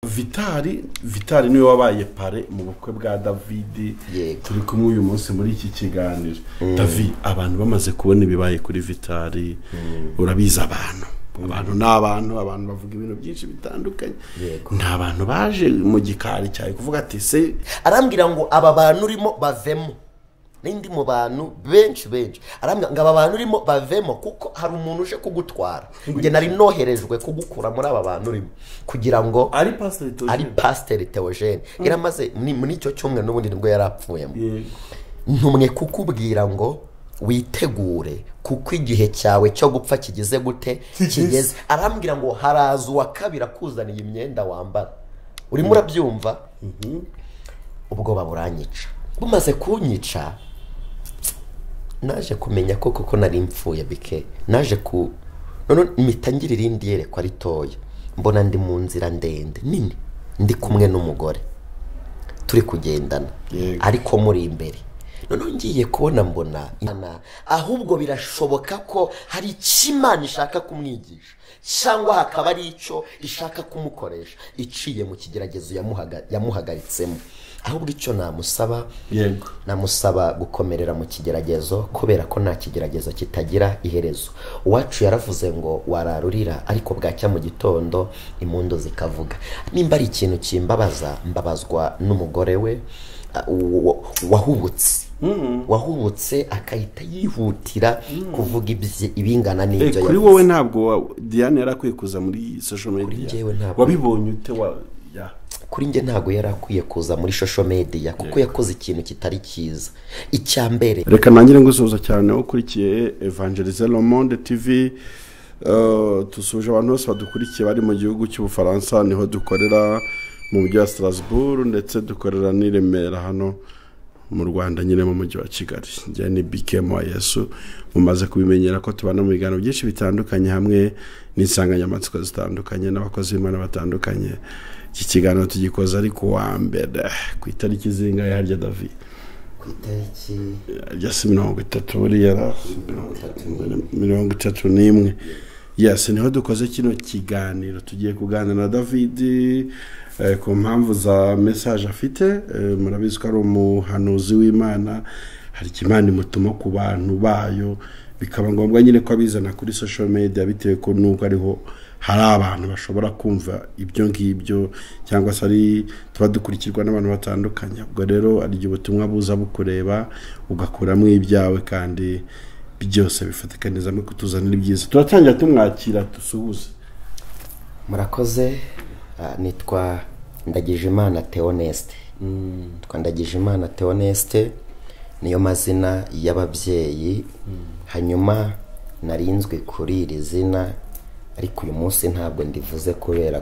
Vitali niwe wabaye parrain mu bukwe bwa David. Turi kumwe uyu munsi muri iki kiganiro. David, abantu bamaze kubona ibibaye kuri Vitali, urabizi abantu n'abantu abantu bavuga ibintu byinshi bitandukanye. Nta bantu baje mu gikari cyawe kuvuga ati se arambwira ngo aba bantu urimo bavemo. Nindi mu bantu benshi arambwira ngo aba bantu urimo bavemo kuko hari umuntu uje kugutwara. Nge nari noherejwe kugukura muri aba bantu urimo kugira ngo ari Pastor Theogene. Yaramaze muri icyo cyumwe n'ubundi nibwo yarapfuyemo. Ntumwe kukubwira ngo witegure kuko igihe cyawe cyo gupfa kigeze gute kigeze. Arambwira ngo haraza uwa kabiri akuzaniye imyenda wambara. Urimo urabyumva? Ubwoba buranyica. Bumaze kunyica naje kumenya ko koko nari mfuye bike. Naje ku none mitangire irindi yerekwa ritoya, mbona ndi mu nzira ndende nini, ndi kumwe n'umugore turi kugendana ariko muri imbere. None ngiye kubona mbona ahubwo birashoboka ko hari Imana ishaka kumwigisha cyangwa hakaba ari icyo ishaka kumukoresha iciye mu kigeragezo yamuhagaritsemo. Ahubwo icyo namusaba, yego, namusaba gukomerera mu kigeragezo kubera ko nta kigeragezo kitagira iherezo. Uwacu yaravuze ngo wararurira ariko bwacya mu gitondo impundu zikavuga. Nimba ari ikintu kimbabaza, mbabazwa n'umugore we wahubutse akahita yihutira kuvuga ibingana n'ibyo. Kuri wowe ntabwo Diane yarakwiye kuza muri social media? Wabibonye ute? Kuri nge ntabwo yarakwiye kuza muri social media kuko yakoze ikintu kitari cyiza. Icya mbere, reka nangire ngusuhuza cyane ukurikiye Evangelize Le Monde TV. Tusuje abantu bose badukurikiye bari mu gihugu cy'Ubufaransa, niho dukorera mu mujyi wa Strasbourg, ndetse dukorera n'i Remera hano mu Rwanda nyine mu mujyi wa Kigali. Njye ni BKM wa Yesu, mumaze kubimenyera ko tubana mu biganiro byinshi bitandukanye hamwe n'insanganyamatsiko zitandukanye n'abakozi b'Imana batandukanye. Iki kiganiro tugikoze ariko wa mbere ku itariki zingahe harya David? Ku itariki ya 30 buriya 31. Yes, niho dukoze kino kiganiro. Tugiye kuganira na David ku mpamvu za message afite. Murabizi ko ari umuhanuzi w'Imana, hari Imana imutuma ku bantu bayo, bikaba ngombwa nyine ko abizana kuri social media bitewe ko nuko ariho hari abantu bashobora kumva ibyo ngibyo, cyangwa se ari tuba dukurikirwa n'abantu batandukanye. Ubwo rero ari ubutumwa buza bukureba ugakuramo ibyawe kandi byose bifatikaniza mu kutuzanira ibyiza. Turatangira tumwakira dusuhuze. Murakoze. Nitwa Ndagijimana Theoneste. Nitwa Ndagijimana Theoneste niyo mazina y'ababyeyi. Hanyuma narinzwe kuri iri zina ariko uyu munsi ntabwo ndivuze kubera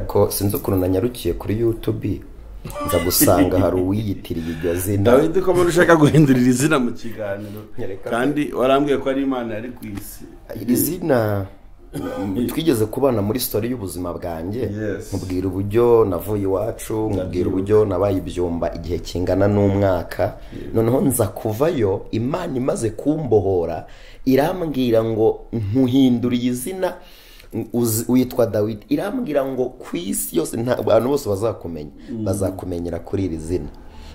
ko sinzi ukuntu nanyarukiye kuri YouTube nza gusanga hari uwiyitiriye iryo zina. David, ko muri ushaka guhindurira izina mu kiganiro kandi warambwiye ko ari Imana yari ku isi. Iri zina twigeze kubana muri story y'ubuzima bwanjye, nkubwira uburyo navuye iwacu, nkubwira uburyo nabaye ibyumba igihe kingana n'umwaka. Noneho nza kuvayo Imana imaze kumbohora irambwira ngo nkuhinduriye izina witwa Dawidi. Irambwira ngo ku isi yose abantu bose bazakumenya, bazakumenyera kuri iri zina.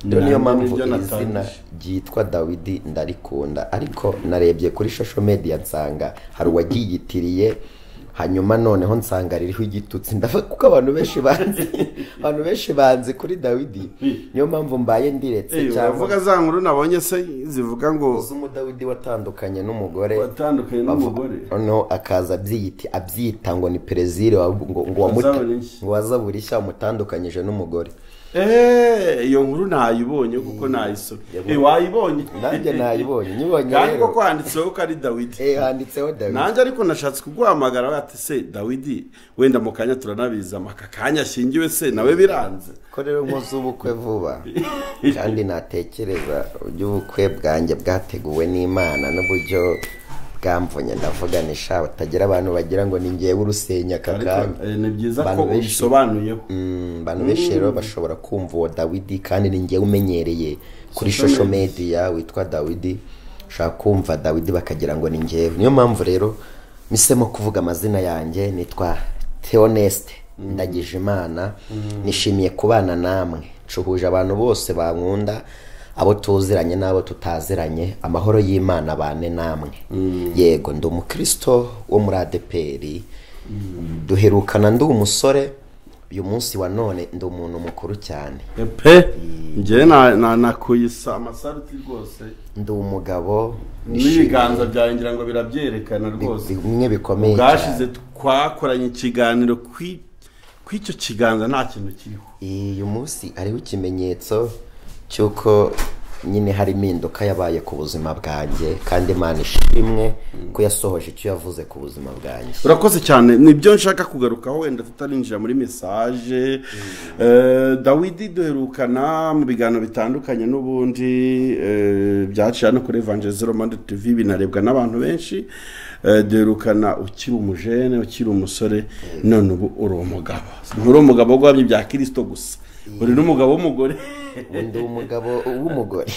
Rero niyo mpamvu iri zina ryitwa Dawidi ndarikunda. Ariko narebye kuri social media nsanga hari uwagiyitiriye, hanyuma noneho nsanga ririho igitutsi. Ndavuga kuko abantu benshi banzi kuri Dawidi, niyo mpamvu mbaye ndiretse. Cyangwa uvuga za nkuru nabonye se zivuga ngo z'umudawidi watandukanye n'umugore, noneho akaza abyita ngo ni Perezire ngo wazabura wamutandukanyije n'umugore. Iyo nkuru nayibonye kuko nayisomye. Wayibonye? Nanjye nayibonye. Nyibonye rero. Kandi koko handitseho ko ari Dawidi. Handitseho Dawidi. Nanjye ariko nashatse kuguhamagara ati se Dawidi wenda mu kanya turanabiza maka kanya ashingiwe se nawe biranze. Ko rero nkoze ubukwe vuba kandi natekereza uburyo ubukwe bwanjye bwateguwe n'Imana n'uburyo bwamvunye, ndavuga nisha batagira abantu bagira ngo ni ngewe urusenya kakanya. Ni byiza ko ubisobanuyeho. Abantu benshi rero bashobora kumva uwo Dawidi kandi ni ngewe umenyereye kuri social media witwa Dawidi, ushaka kumva Dawidi bakagira ngo ni ngewe. Niyo mpamvu rero misemo kuvuga amazina yanjye, nitwa Theoneste. Ndagije Imana, nishimiye kubana namwe, ncuhuje abantu bose bankunda, abo tuziranye n'abo tutaziranye, amahoro y'Imana bane namwe. Yego, ndi umukristo wo muri ADEPR. Duherukana ndi umusore, uyu munsi wa none ndi umuntu mukuru cyane. Pe njye nakuyisa amasaruti rwose, ndi umugabo, n'ibiganza byanjye ngira ngo birabyerekana rwose, bimwe bikomeye cyane. Bwashize twakoranye ikiganiro kw'icyo kiganza nta kintu kiriho. Uyu munsi hariho ikimenyetso cy'uko nyine hari impinduka yabaye ku buzima bwanjye, kandi Imana ishimwe ko yasohoje icyo yavuze ku buzima bwanjye. Urakoze cyane, nibyo nshaka kugarukaho wenda tutarinjira muri message. Dawidi duherukana mu biganiro bitandukanye n'ubundi byaciye no kuri Evangelist Romande TV, binarebwa n'abantu benshi. Duherukana ukiri umujene, ukiri umusore, none ubu uri umugabo. Nturi umugabo w'ibya bya Kristo gusa, uri n'umugabo w'umugore. Ndi umugabo w'umugore.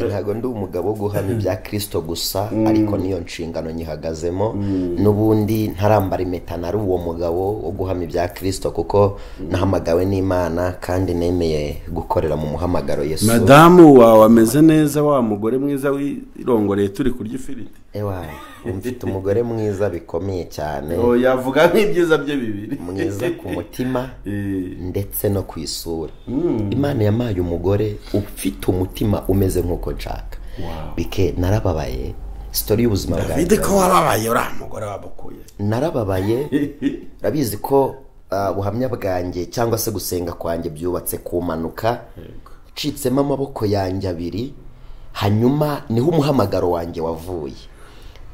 Ntabwo ndi umugabo wo guhamya ibya Kristo gusa, ariko niyo nshingano nyihagazemo. N'ubundi ntarambara impeta nari uwo mugabo wo guhamya ibya Kristo, kuko nahamagawe n'Imana kandi nemeye gukorera mu muhamagaro Yesu. Madamu wawe ameze neza, wa mugore mwiza wirongoreye turi kurya ifiriti. Ewa, mfite umugore mwiza bikomeye cyane. Yavuga nk'ibyiza bye bibiri, mwiza ku mutima ndetse no ku isura. Imana yamaye umugore ufite umutima umeze nk'uko nshaka. Bike narababaye, story y'ubuzima bwanjye. David ko wababaye uri mugore wabukuye. Narababaye, urabizi ko ubuhamya bwanjye cyangwa se gusenga kwanjye byubatse ku mpanuka. Ncitsemo amaboko yanjye abiri, hanyuma niho umuhamagaro wanjye wavuye.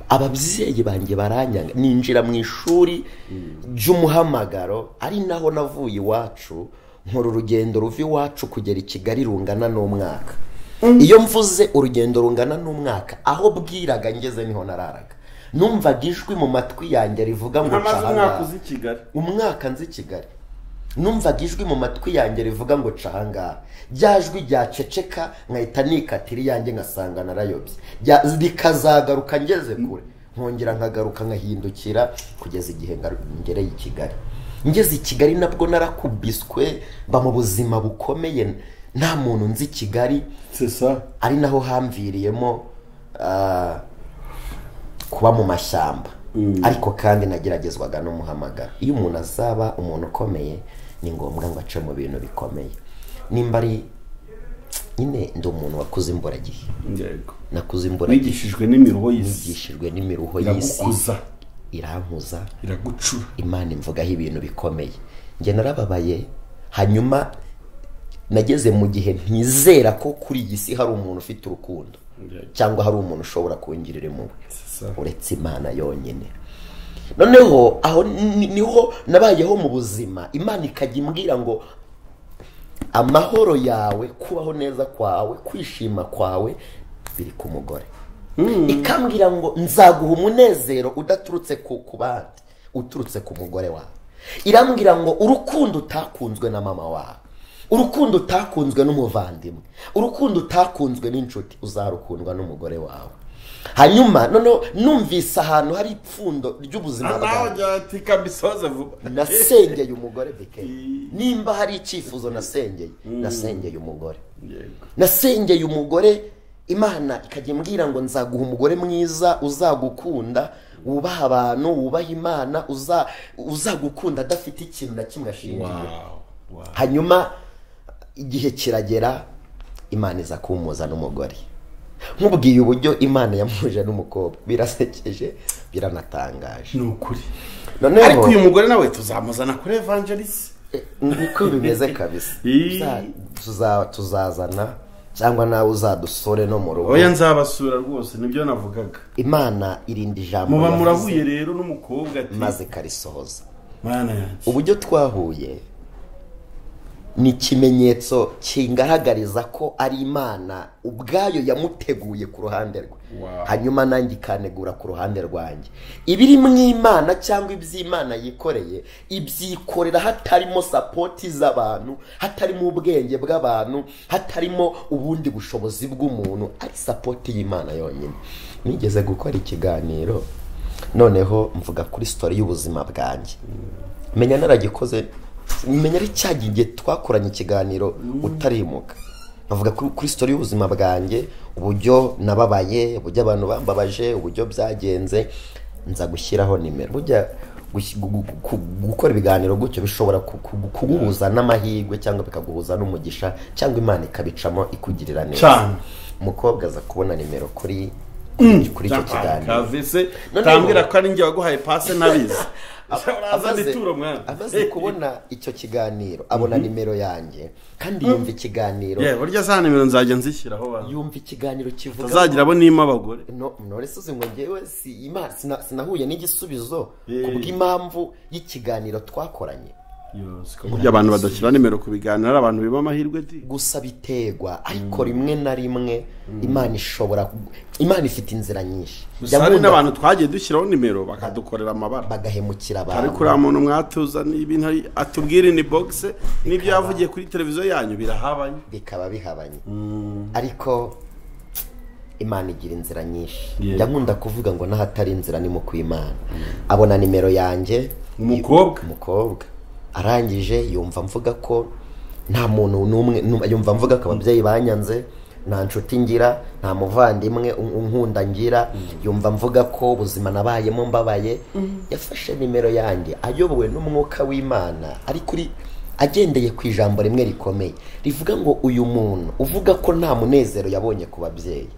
Ababyeyi banjye baranyanga, ninjira mu ishuri ry'umuhamagaro, ari naho navuye iwacu, nkora urugendo ruva iwacu kugera i Kigali rungana n'umwaka. Iyo mvuze urugendo rungana n'umwaka, aho bwiraga ngeze niho nararaga. Numvaga ijwi mu matwi yanjye rivuga ngo ca. Umwaka nzi Kigali. Numvaga ijwi mu matwi yanjye rivuga ngo ca ahangaha. Rya jwi ryaceceka nkahita nikatira iyanjye ngasanga narayobye. Rikazagaruka ngeze kure, nkongera nkagaruka nkahindukira kugeza igihe ngereye i Kigali. Ngeze i Kigali nabwo narakubiswe, mba mu buzima bukomeye, nta muntu nzi Kigali. Ari naho hamviriyemo kuba mu mashyamba. Ariko kandi nageragezwaga n'umuhamagaro. Iyo umuntu azaba umuntu ukomeye ni ngombwa ngo ace mu bintu bikomeye. Nimba ari nyine ndi umuntu wakuze imburagihe. Yego. Nakuze imburagihe. Wigishijwe n'imiruho y'isi. Wigishijwe n'imiruho y'isi. Irankuza. Iragucura. Imana imvugaho ibintu bikomeye. Njye narababaye, hanyuma nageze mu gihe ntizera ko kuri iyi si hari umuntu ufite urukundo cyangwa hari umuntu ushobora kungirira impuhwe uretse Imana yonyine. Noneho aho niho nabayeho mu buzima, Imana ikajya imbwira ngo amahoro yawe, kubaho neza kwawe, kwishima kwawe biri ku mugore. Ikambwira ngo nzaguha umunezero udaturutse ku bandi, uturutse ku mugore wawe. Irambwira ngo urukundo utakunzwe na mama wawe, urukundo utakunzwe n'umuvandimwe, urukundo utakunzwe n'inshuti, uzarukundwa n'umugore wawe. Hanyuma noneho numvise ahantu hari ipfundo ry'ubuzima bwanjye, nasengeye umugore bike. Nimba hari icyifuzo nasengeye, nasengeye umugore. Nasengeye umugore, Imana ikajya imbwira ngo nzaguha umugore mwiza uzagukunda, wubaha abantu, wubaha Imana, uzagukunda adafite ikintu na kimwe ashingiye. Hanyuma igihe kiragera, Imana iza kumuza n'umugore. Nkubwiye uburyo Imana yamuje n'umukobwa, birasekeje, biranatangaje. Ni ukuri. Ariko uyu mugore nawe tuzamuzana kuri Evangelist. Niko bimeze kabisa. Tuzazana cyangwa nawe uzadusore no mu rugo. Oya nzabasura rwose, nibyo navugaga. Imana irinda ijambo. Muba murahuye rero n'umukobwa ati maze karisohoza. Mana yanjye. Uburyo twahuye ni ikimenyetso kingaragariza ko ari Imana ubwayo yamuteguye ku ruhande rwe. Hanyuma nanjye ikanegura ku ruhande rwanjye. Ibiri mu Imana cyangwa iby'Imana yikoreye, ibyikorera hatarimo support z'abantu, hatarimo ubwenge bw'abantu, hatarimo ubundi bushobozi bw'umuntu, ari support y'Imana yonyine. Nigeze gukora ikiganiro noneho mvuga kuri story y'ubuzima bwanjye. Menya naragikoze, menya ari cya gihe twakoranye ikiganiro utarimuka, nkavuga kuri story y'ubuzima bwanjye, uburyo nababaye, uburyo abantu bambabaje, uburyo byagenze, nza gushyiraho nimero. Burya gukora ibiganiro gutyo bishobora kuguhuza n'amahirwe cyangwa bikaguhuza n'umugisha, cyangwa Imana ikabicamo ikugirira neza. Umukobwa aza kubona nimero kuri icyo kiganiro. Tambwira ko ari njye waguhaye passe nabizi. Amaze kubona icyo kiganiro abona nimero yanjye, kandi yumva ikiganiro. Burya za nimero nzajya nzishyiraho bana. Yumva ikiganiro kivuga tazagira abo nima abagore. No, none se ngo ngewe sinahuye n'igisubizo kubw'impamvu y'ikiganiro twakoranye. Burya abantu badashyira nimero ku biganiro ari abantu biba amahirwe di. Gusa biterwa, ariko rimwe na rimwe Imana ishobora, Imana ifite inzira nyinshi. Gusa hari n'abantu twagiye dushyiraho nimero bakadukorera amabara, bagahemukira abantu. Ariko uriya muntu mwatuzana ibintu atubwira ni box n'ibyo yavugiye kuri televiziyo yanyu birahabanye, bikaba bihabanye. Ariko Imana igira inzira nyinshi. Njya nkunda kuvuga ngo n'ahatari inzira ni mu kw'Imana. Abona nimero yanjye, umukobwa arangije yumva mvuga ko nta muntu n'umwe, yumva mvuga ko ababyeyi banyanze, nta nshuti ngira, nta muvandimwe unkunda ngira, yumva mvuga ko ubuzima nabayemo mbabaye. Yafashe nimero yanjye ayobowe n'umwuka w'Imana, ari kuri agendeye ku ijambo rimwe rikomeye rivuga ngo uyu muntu uvuga ko nta munezero yabonye ku babyeyi,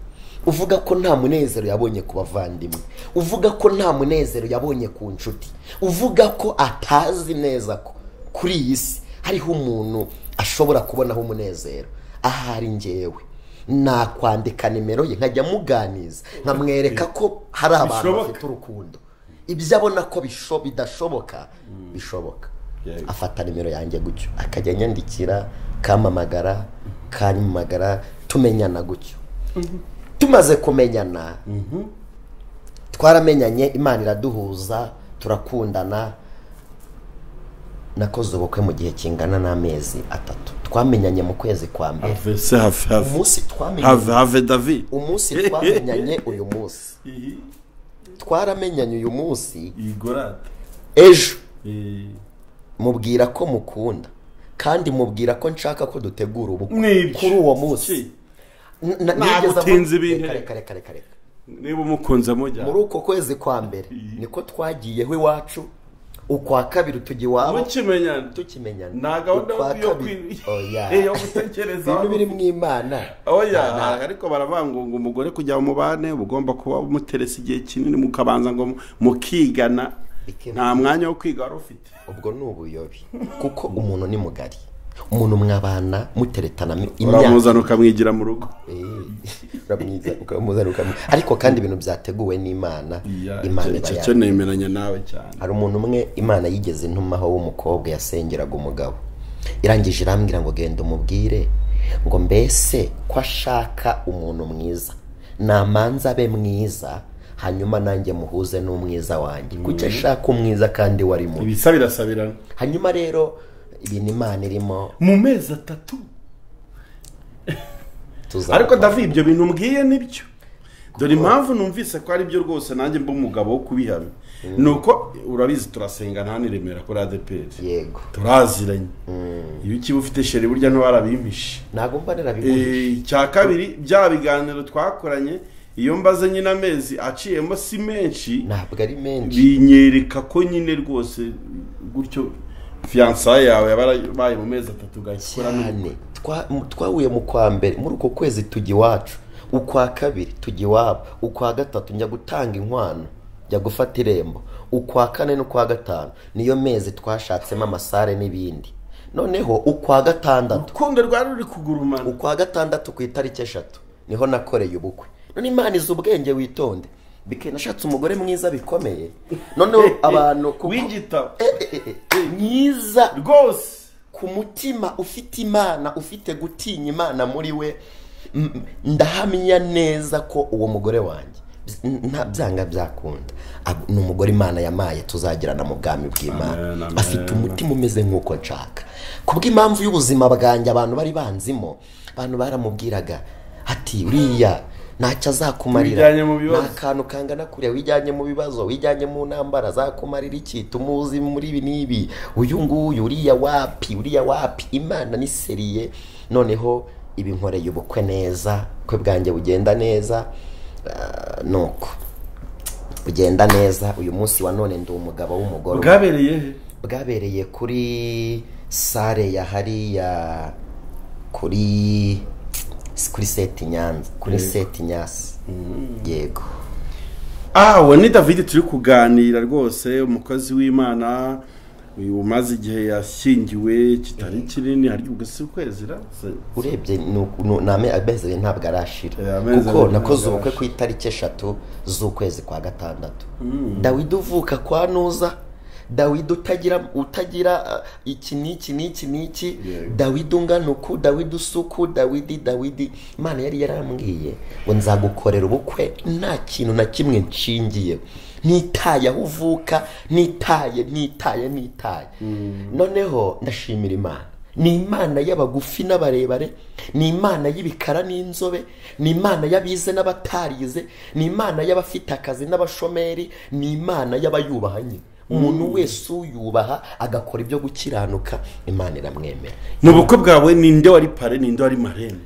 uvuga ko nta munezero yabonye ku bavandimwe, uvuga ko nta munezero yabonye ku nshuti, uvuga ko atazi neza ko kuri iyi si hariho umuntu ashobora kubonaho umunezero, ahari njyewe nakwandika nimero ye nkajya muganiza, nkamwereka ko hari abantu bafite urukundo, ibyo abona ko bidashoboka bishoboka. Afata nimero yanjye gutyo akajya anyandikira, kampamagara, kanyamagara, tumenyana gutyo. Tumaze kumenyana, twaramenyanye, Imana iraduhuza, turakundana. Nakoze ubukwe mu gihe kingana n'amezi 3. Twamenyanye mu kwezi kwa mbere. Umunsi twamenyanye uyu munsi. Twaramenyanye uyu munsi. Ejo mubwira ko mukunda, kandi mubwira ko nshaka ko dutegura ubukwe kuri uwo munsi. Nagutinze ibintu. Reka. Niba umukunze mujya. Muri uko kwezi kwa mbere niko twagiyeho iwacu, ukwa kabiri tujya iwabo tukimenyana. Nta gahunda yo gutekereza ibintu biri mu Imana. Oya, ariko baravuga ngo umugore kujya mu mubane ugomba kuba umuteresa igihe kinini, mukabanza ngo mukigana. Nta mwanya wo kwiga wari ufite. Ubwo ni ubuyobe, kuko umuntu ni mugari. Umuntu mwabana muteretana imyaka, uramuzana ukamwigira mu rugo. Uramuzana ukamwigira. Ariko kandi ibintu byateguwe n'Imana, Imana iba cyo nemeranya nawe cyane. Hari umuntu umwe Imana yigeze intumaho w'umukobwa yasengeraga umugabo, irangije irambwira ngo genda umubwire ngo mbese ko ashaka umuntu mwiza, namanza abe mwiza, hanyuma nanjye muhuze n'umwiza wanjye. Kuki ashaka umwiza kandi wari mubi? Ibisa birasabirana. Hanyuma rero ibintu Imana irimo mu mezi 3. Ariko David, ibyo bintu mbwiye nibyo. Dore impamvu numvise ko ari byo rwose, nanjye mba umugabo wo kubihamya. Nuko urabizi turasenga nta niremera kuri ADPR. Yego. Turaziranye. Iyo ukiba ufite sheri burya ntiwarabimpishe. Ntabwo mba narabiguhishe. Icya kabiri, bya biganiro twakoranye, iyo mbaze nyine amezi aciyemo si menshi, ntabwo ari menshi, binyereka ko nyine rwose gutyo fiançailles yawe yabaye mu mezi 3 gakora cyane. Twahuye mu kwa mbere, muri uko kwezi tujya iwacu, ukwa kabiri tujya iwabo, ukwa gatatu njya gutanga inkwano, njya gufata irembo, ukwa kane n'ukwa gatanu niyo mezi twashatsemo amasare n'ibindi. Noneho ukwa gatandatu urukundo rwari ruri kugurumana. Ukwa gatandatu ku itariki 3 niho nakoreye ubukwe. None Imana izi ubwenge, witonde. Bike nashatse umugore mwiza bikomeye. Noneho abantu w'igitabo mwiza rwose, ku mutima ufite Imana, ufite gutinya Imana muri we, ndahamya neza ko uwo mugore wanjye nta byanga byakunda, ni umugore Imana yamaye tuzagirana mu bwami bw'Imana. Afite umutima umeze nk'uko nshaka. Kubw'impamvu y'ubuzima bwanjye abantu bari banzimo, abantu baramubwiraga ati uriya Ntacyo azakumarira. Wijyanye mu bibazo. Nta kantu kangana kuriya, wijyanye mu bibazo, wijyanye mu ntambara, azakumarira iki? Tumuzi muri ibi n'ibi, uyu nguyu, uriya wapi, uriya wapi. Imana ni sérieux. Noneho ibi nkoreye ubukwe neza, ubukwe bwanjye bugenda neza. Nuko bugenda neza. Uyu munsi wa none ndi umugabo w'umugore umwe. Bwabereye he? Bwabereye kuri salle ya hariya kuri seti Nyanza, kuri seti Nyasi, yego. Uwo ni David turi kuganira rwose, umukozi w'Imana uyu umaze igihe yashyingiwe kitari kinini. Hari ubwo si ukwezi ra? Urebye ni amezi 2 ntabwo arashira. Amezi kuko 2 nakoze ntabwo ubukwe ku itariki 3 z'ukwezi kwa gatandatu. Dawidi uvuka kwa Nuza, Dawidi utagira iki n'iki n'iki n'iki. Dawidi ungana uku, Dawidi usuku, Dawidi Imana yari yarambwiye ngo nzagukorera ubukwe nta kintu na kimwe nshingiye, nitaye aho uvuka, nitaye, nitaye, nitaye. Noneho ndashimira Imana. Ni Imana y'abagufi n'abarebare, ni Imana y'ibikara n'inzobe, ni Imana y'abize n'abatarize, ni Imana y'abafite akazi n'abashomeri, ni Imana y'abayubaha nyine. Umuntu wese uyubaha agakora ibyo gukiranuka, Imana iramwemera. Mu bukwe bwawe ninde wari parrain, ninde wari marraine?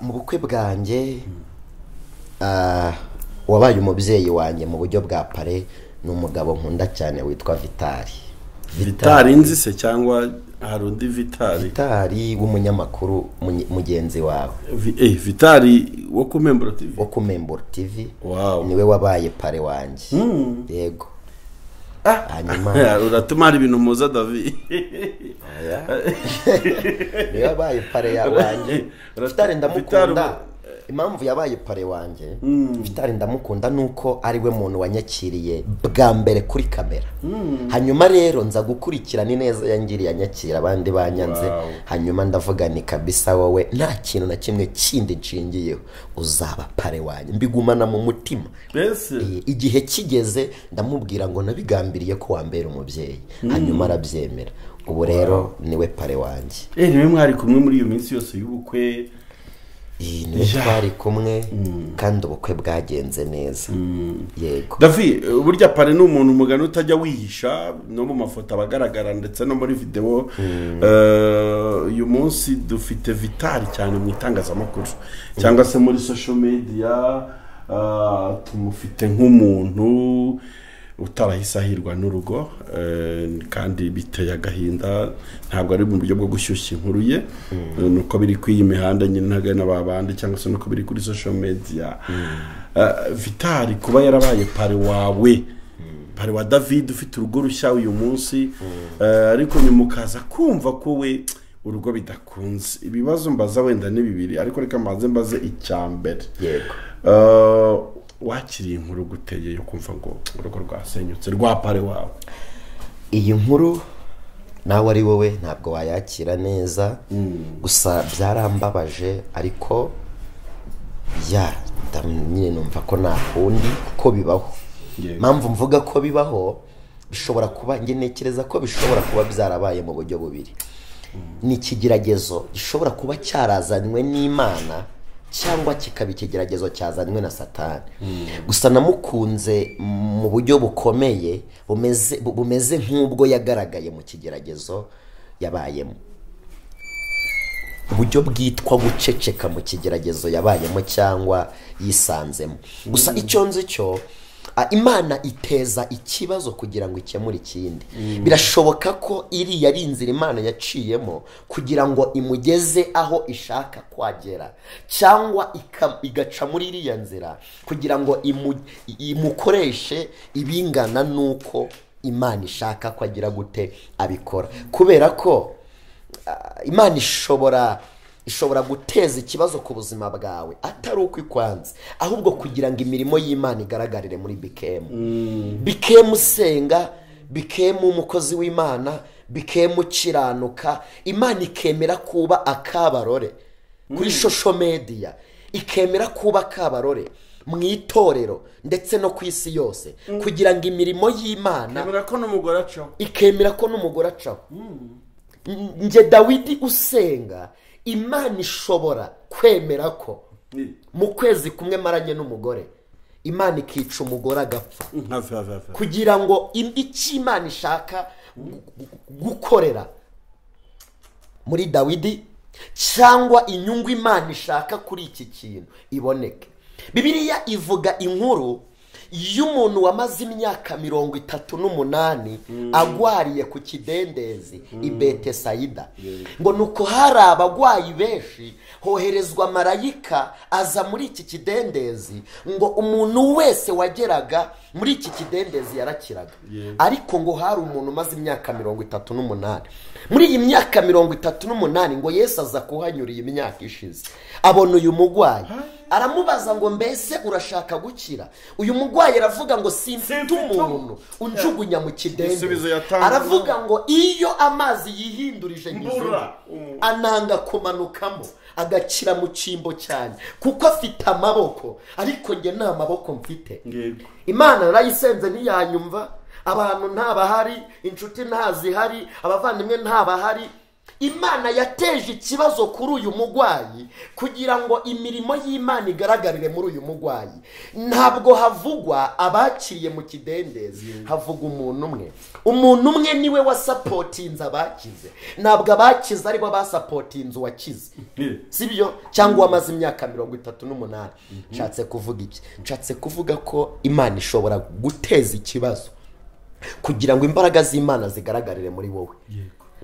Mu bukwe bwanjye, wabaye umubyeyi wanjye mu buryo bwa parrain ni umugabo nkunda cyane witwa Vitali. Vitali nzi se cyangwa hari undi Vitali? Vitali w'umunyamakuru mugenzi wawe. Vitali wo ku Memburo TV? Wo ku Memburo TV. Wow. Niwe wabaye parrain wanjye, yego. Hanyuma uratuma hari ibintu muza, David. Niwe wabaye parrain ya wanjye. Vitali ndamukunda. Impamvu yabaye parrain wanjye, Vitali ndamukunda, nuko ari we muntu wanyakiriye bwa mbere kuri kamera. Hanyuma rero nza gukurikirana ineza yangiriye, anyakira abandi banyanze. Hanyuma ndavuga ni kabisa, wowe nta kintu na kimwe kindi nshingiyeho, uzaba parrain wanjye, mbigumana mu mutima. Mbese Igihe kigeze ndamubwira ngo nabigambiriye ko wambera umubyeyi, hanyuma arabyemera. Ubu rero niwe parrain wanjye. Niwe mwari kumwe muri iyo minsi yose y'ubukwe? Niwe twari kumwe, kandi ubukwe bwagenze neza, yego. David, burya parrain ni umuntu umugani utajya wihisha, no mu mafoto aba agaragara ndetse no muri videwo. Uyu munsi dufite Vitali cyane mu itangazamakuru cyangwa se muri social media. Tumufite nk'umuntu utarahise ahirwa n'urugo, kandi biteye agahinda. Ntabwo ari mu buryo bwo gushyushya inkuru ye, nuko biri kuri iyi mihanda nyine ntagana ba bandi, cyangwa se nuko biri kuri social media. Vitali kuba yarabaye parrain wawe, parrain wa David ufite urugo rushya uyu munsi, ariko nyuma ukaza kumva ko we urugo bidakunze. Ibibazo mbaza wenda ni bibiri, ariko reka mbanze mbaze icya mbere. Yego. Wakiriye inkuru guteye yo kumva ngo urugo rwasenyutse rwa parrain wawe? Iyi nkuru nawe ari wowe ntabwo wayakira neza. Gusa byarambabaje, ariko ya nyine numva ko nta kundi kuko bibaho. Impamvu mvuga ko bibaho, bishobora kuba, njye ntekereza ko bishobora kuba byarabaye mu buryo bubiri. Ni ikigeragezo gishobora kuba cyarazanywe n'Imana cyangwa kikaba ikigeragezo cyazanywe na Satani. Gusa namukunze mu buryo bukomeye bumeze nk'ubwo yagaragaye mu kigeragezo yabayemo, uburyo bwitwa guceceka mu kigeragezo yabayemo cyangwa yisanzemo. Gusa icyo nzi cyo, Imana iteza ikibazo kugira ngo ikemure ikindi. Birashoboka ko iriya ari inzira Imana yaciyemo kugira ngo imugeze aho ishaka kwagera, cyangwa igaca muri iriya nzira kugira ngo imukoreshe ibingana n'uko Imana ishaka ko agira gute abikora. Kubera ko Imana ishobora guteza ikibazo ku buzima bwawe atari uko ikwanze, ahubwo kugira ngo imirimo y'Imana igaragarire muri Bikemu. Bikemu usenga, Bikemu umukozi w'Imana, Bikemu ukiranuka, Imana ikemera kuba akabarore kuri social media, ikemera kuba akabarore mu itorero ndetse no ku isi yose, kugira ngo imirimo y'Imana ikemera ko n'umugore acaho. Ikemera ko n'umugore acaho. Njye Dawidi usenga, Imana ishobora kwemera ko Mu kwezi kumwe maranye n'umugore, Imana ikica umugore agapfa, kugira ngo icyo Imana ishaka gukorera muri Dawidi cyangwa inyungu Imana ishaka kuri iki kintu iboneke. Bibiliya ivuga inkuru y'umuntu wamaze imyaka 38 agwariye ku kidendezi i Betesayida. Ngo nuko hari abagwayi benshi, hoherezwa marayika aza muri iki kidendezi, ngo umuntu wese wageraga muri iki kidendezi yarakiraga. Ariko ngo hari umuntu umaze imyaka 38. Muri iyi myaka 38 ngo Yesu aza kuhanyura iyi myaka ishize, abona uyu mugwayi, aramubaza ngo mbese urashaka gukira? Uyu mugwayi aravuga ngo simfite umuntu unjugunya mu kidendezi. Aravuga ngo iyo amazi yihindurije nyizura ananga kumanukamo agakira mu cyimbo cyane, kuko afite amaboko, ariko nge nta maboko mfite. Imana narayisenze ntiyanyumva, abantu ntabahari, inshuti ntazihari, abavandimwe ntabahari. Imana yateje ikibazo kuri uyu mugwayi kugira ngo imirimo y'Imana igaragarire muri uyu mugwayi. Ntabwo havugwa abakiriye mu kidendezi, havuga umuntu umwe. Umuntu umwe niwe wasapotinze abakize. Ntabwo abakize aribo basapotinze uwakize, sibyo? Cyangwa wamaze imyaka 38. Nshatse kuvuga iki? Nshatse kuvuga ko Imana ishobora guteza ikibazo kugira ngo imbaraga z'Imana zigaragarire muri wowe.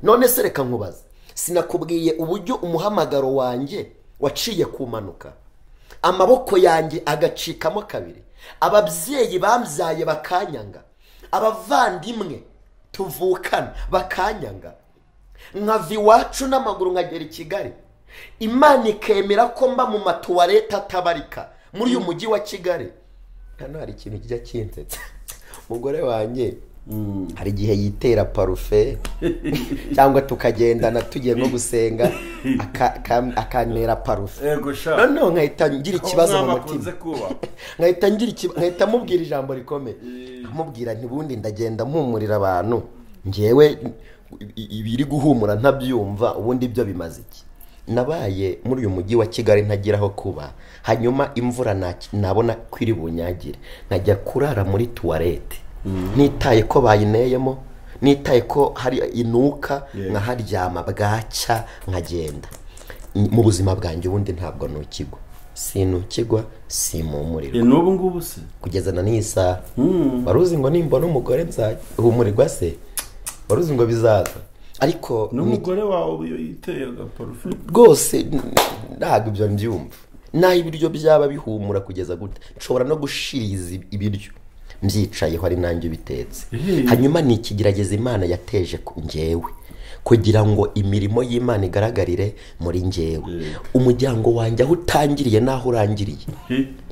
None se reka nkubaze, sinakubwiye uburyo umuhamagaro wanjye waciye kumanuka, amaboko yanjye agacikamo kabiri, ababyeyi bambyaye bakanyanga, abavandimwe tuvukana bakanyanga, nkava iwacu n'amaguru nkagera i Kigali, Imana ikemera ko mba mu matuwarete atabarika muri uyu mujyi wa Kigali. Hano hari ikintu kijya kinsetsa. Umugore wanjye hari igihe yitera parufe cyangwa tukagendana tugiye nko gusenga akantera parufe, noneho nkahita ngira ikibazo mu mutima, nkahita mubwira ijambo rikomeye, nkamubwira nti ubundi ndagenda mpumurira abantu, ngewe ibiri guhumura ntabyumva, ubundi ibyo bimaze iki? Nabaye muri uyu mujyi wa Kigali ntagira aho kuba, hanyuma imvura nabona kwiri bunyagire nkajya kurara muri tuwarete, nitaye ko bayineyemo, nitaye ko hari inuka, nkaharyama bwacya nkagenda. Mu buzima bwanjye ubundi ntabwo nukigwa, sinukigwa, simpumurirwa n'ubu ngubu se kugeza na n'isaha. Wari uzi ngo nimbona umugore nzahumurirwa se? Wari uzi ngo bizaza? Ariko n'umugore wawe yiteye agaparufe rwose ntabwo ibyo mbyumva. Naho ibiryo byaba bihumura kugeza gute, nshobora no gushiriza ibiryo mbyicayeho ari nanjye ubitetse. Hanyuma ni ikigerageza Imana yateje njyewe kugira ngo imirimo y'Imana igaragarire muri njyewe. Umuryango wanjye aho utangiriye n'aho urangiriye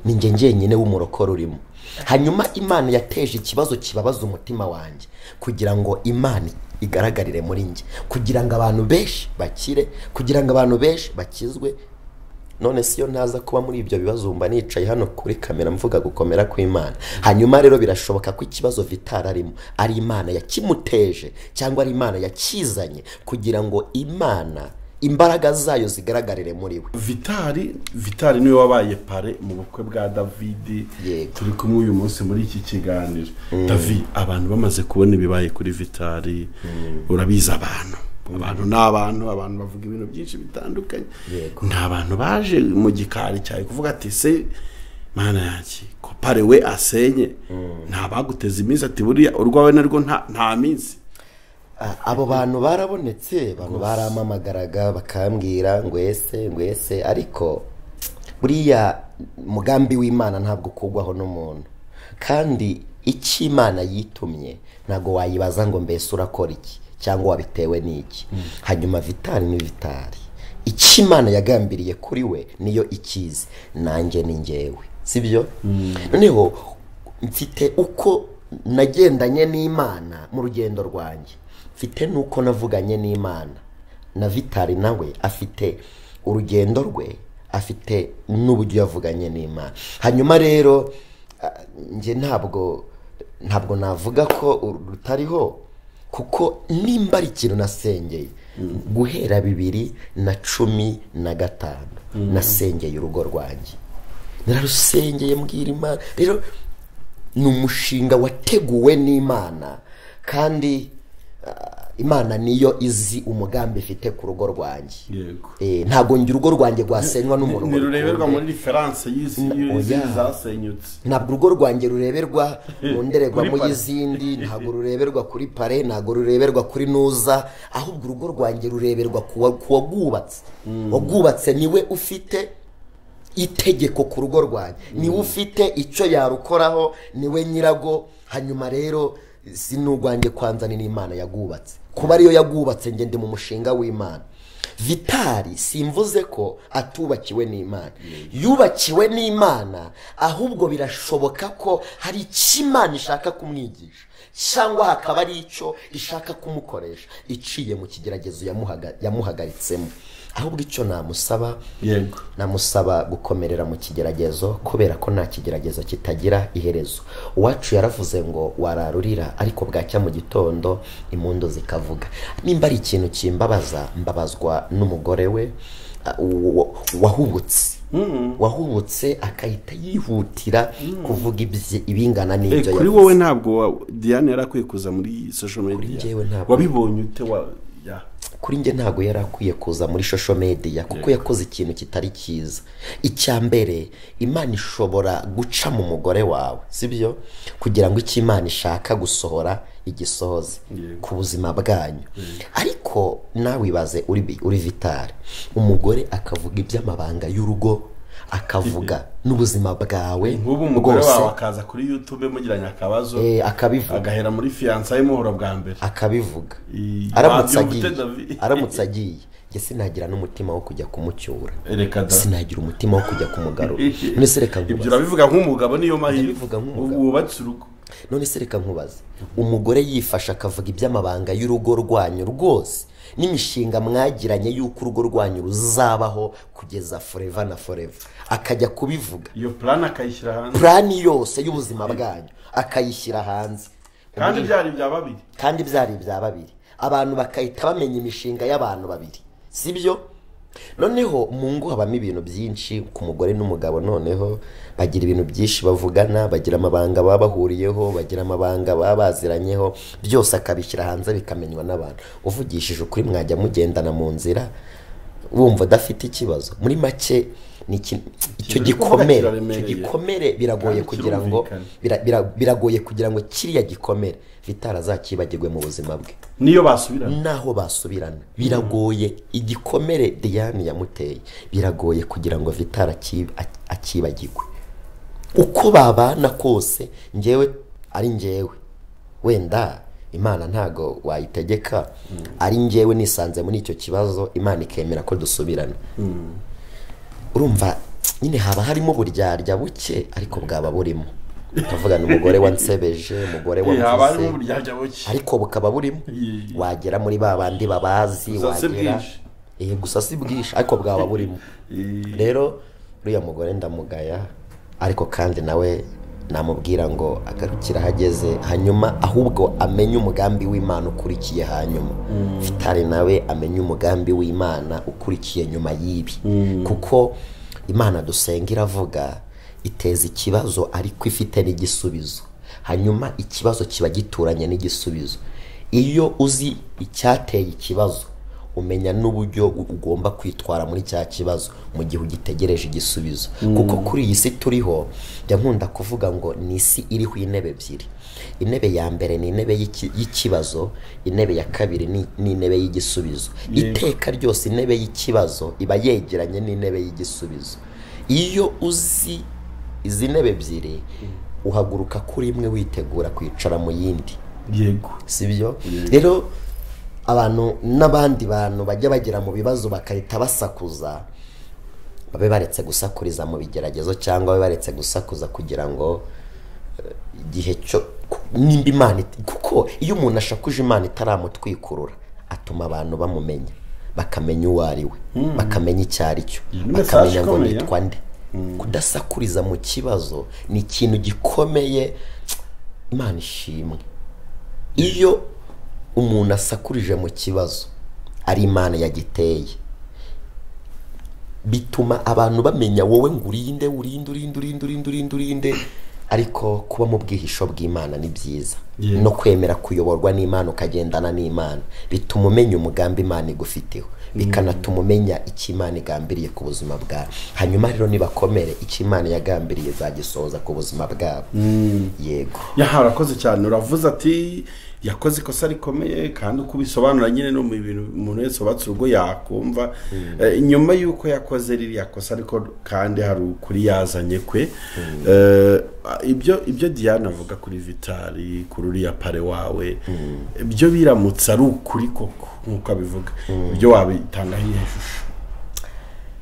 ni njye njyenyine w'umurokore urimo. Hanyuma Imana yateje ikibazo kibabaza umutima wanjye kugira ngo Imana igaragarire muri njye, kugira ngo abantu benshi bakire, kugira ngo abantu benshi bakizwe. None siyo ntaza kuba muri ibyo bibazo mba nicaye hano kuri kamera mvuga gukomera kw'Imana. Hanyuma rero birashoboka ko ikibazo Vitari arimo ari Imana yakimuteje cyangwa ari Imana yakizanye kugira ngo Imana imbaraga zayo zigaragarire muri we. Vitari niwe wabaye pare mu bukwe bwa David. Turi kumwe uyu munsi muri iki kiganiro. David, abantu bamaze kubona ibibaye kuri Vitari, urabizi abantu n'abantu abantu bavuga ibintu byinshi bitandukanye. Nta bantu baje mu gikari cyawe kuvuga ati se mana yanjye ko pare we asenye, nta baguteza iminsi ati buriya urwawe narwo nta minsi. Abo bantu barabonetse, abantu baramamagaraga bakambwira ngo ese, ariko buriya mugambi w'Imana ntabwo kugwaho n'umuntu, kandi icyo Imana yitumye ntabwo wayibaza ngo mbese urakora iki cyangwa wabitewe n'iki. Hanyuma Vitari ni Vitari, icyo Imana yagambiriye kuri we niyo ikizi, nanjye ni njyewe, sibyo? Noneho mfite uko nagendanye n'Imana mu rugendo rwanjye, mfite nuko navuganye n'Imana, na Vitari nawe afite urugendo rwe, afite n'uburyo yavuganye n'Imana. Hanyuma rero njye ntabwo navuga ko rutariho, Kuko nimba ari ikintu nasengeye guhera 2015 nasengeye urugo rwanjye, nararusengeye mbwira Imana. Rero ni umushinga wateguwe n'Imana, kandi Imana niyo izi umugambi ifite ku rugo rwanjye. Ntabwo ngira urugo rwanjye rwasenywa n'umuntu. Ntirureberwa muri reference y'isi zasenyutse. Ntabwo urugo rwanjye rureberwa mu ndererwamo y'izindi, ntabwo rureberwa kuri pare, ntabwo rureberwa kuri nuza, ahubwo urugo rwanjye rureberwa ku wagwubatse. Wagwubatse niwe ufite itegeko ku rugo rwanjye, niwe ufite icyo yarukoraho, niwe nyirago. Hanyuma rero si n'urwanjye kwanza, ni n'Imana yagwubatse. Kuba ariyo yagwubatse, njye ndi mu mushinga w'Imana. Vitali simvuze ko atubakiwe n'Imana, yubakiwe n'Imana, ahubwo birashoboka ko hari icyo Imana ishaka kumwigisha, cyangwa hakaba ari icyo ishaka kumukoresha iciye mu kigeragezo yamuhagaritsemo. Ahubwo icyo namusaba, yego, namusaba gukomerera mu kigeragezo, kubera ko nta kigeragezo kitagira iherezo. Uwacu yaravuze ngo wararurira ariko bwacya mu gitondo impundu zikavuga. Nimba ari ikintu kimbabaza, mbabazwa n'umugore we wahubutse, wahubutse akahita yihutira kuvuga ibingana n'ibyo. Kuri wowe ntabwo Diane yarakwiye kuza muri social media, wabibonye ute? Kuri njye ntabwo yari akwiye kuza muri social media, kuko yakoze ikintu kitari cyiza. Icya mbere, Imana ishobora guca mu mugore wawe, sibyo, kugira ngo icyo Imana ishaka gusohora igisohoze ku buzima bwanyu. Ariko nawe ibaze uri Vitali, umugore akavuga iby'amabanga y'urugo, akavuga n'ubuzima bwawe. Nk'ubu umugore wawe akaza kuri YouTube mugiranye akabazo, akabivuga, agahera muri fiançailles muhura bwa mbere akabivuga. Aramutse agiye, njye sinagira n'umutima wo kujya kumucyura, sinagira umutima wo kujya kumugarura. None se reka nkubaze, ibyo urabivuga nk'umugabo, niyo mahirwe wubatse urugo. None se reka nkubaze, umugore yifasha akavuga iby'amabanga y'urugo rwanyu rwose, n'imishinga mwagiranye y'uko urugo rwanyu ruzabaho kugeza forever na forever, akajya kubivuga, iyo plan akayishyira hanze, plan yose y'ubuzima bwanyu akayishyira hanze, kandi byari bya babiri, kandi byari bya babiri, abantu bakahita bamenya imishinga y'abantu babiri, sibyo? Noneho mu ngo habamo ibintu byinshi ku mugore n'umugabo. Noneho bagira ibintu byinshi bavugana, bagira amabanga baba bahuriyeho, bagira amabanga baba baziranyeho, byose akabishyira hanze bikamenywa n'abantu. Uvugishije ukuri mwajya mugendana mu nzira wumva udafite ikibazo. Muri make ni icyo gikomere biragoye kugira ngo biragoye kugira ngo kiriya gikomere Vitali azakibagirwe mu buzima bwe. Niyo basubirana, naho basubirana biragoye. Igikomere Diane yamuteye biragoye kugira ngo Vitali akibagirwe. Uko babana kose, njyewe ari njyewe, wenda Imana ntago wayitegeka, ari njyewe nisanze muri icyo kibazo, Imana ikemera ko dusubirana. Urumva nyine haba harimo uburyarya buke, ariko bwaba burimo. Tuvuga n'umugore wansebeje, umugore wamvuze, ariko bukaba burimo. Wagera muri ba bandi babazi, wagera gusa si bwinshi, ariko bwaba burimo. Rero uriya mugore ndamugaya, ariko kandi nawe namubwira ngo agarukira ahageze, hanyuma ahubwo amenye umugambi w'Imana ukurikiye hanyuma. Vitali nawe amenye umugambi w'Imana ukurikiye nyuma y'ibi, kuko Imana dusenga iravuga iteza ikibazo ariko ifite n'igisubizo. Hanyuma ikibazo kiba gituranye n'igisubizo. Iyo uzi icyateye ikibazo, umenya n'uburyo ugomba kwitwara muri cya kibazo mu gihe ugitegereje igisubizo. Kuko kuri iyi si turiho, njya nkunda kuvuga ngo ni isi iriho intebe ebyiri. Intebe ya mbere ni intebe y'ikibazo, intebe ya kabiri ni intebe y'igisubizo. Iteka ryose intebe y'ikibazo iba yegeranye n'intebe y'igisubizo. Iyo uzi izi ntebe ebyiri, uhaguruka kuri imwe witegura kwicara mu yindi. Yego, sibyo? Rero abantu n'abandi bantu bajya bagera mu bibazo bakahita basakuza, babe baretse gusakuriza mu bigeragezo, cyangwa babe baretse gusakuza kugira ngo igihe cyo nimba Imana, kuko iyo umuntu ashakuje Imana itaramutwikurura, atuma abantu bamumenya, bakamenya uwo ari we, bakamenya icyo ari cyo, bakamenya ngo nitwa nde. Kudasakuriza mu kibazo ni ikintu gikomeye. Imana ishimwe. Iyo umuntu asakurije mu kibazo ari Imana yagiteye, bituma abantu bamenya wowe ngo urinde urinde urinde urinde urinde urinde urinde. Ariko kuba mu bwihisho bw'Imana ni byiza, no kwemera kuyoborwa n'Imana ukagendana n'Imana bituma umenya umugambi Imana igufiteho, bikanatuma umenya icyo Imana igambiriye ku buzima bwawe. Hanyuma rero nibakomere, icyo Imana yagambiriye zagisohoza ku buzima bwabo. Yego. Urakoze cyane. Uravuze ati yakoze ikosa rikomeye, kandi uko ubisobanura nyine no mu bintu umuntu wese wubatse urugo yakumva. Nyuma y'uko yakoze ririya kosa, ariko kandi hari ukuri yazanye kwe. Ibyo Diane avuga kuri Vitali, kuri uriya pare wawe, ibyo biramutse ari ukuri koko nk'uko abivuga, ibyo wabitangaho iyihe shusho?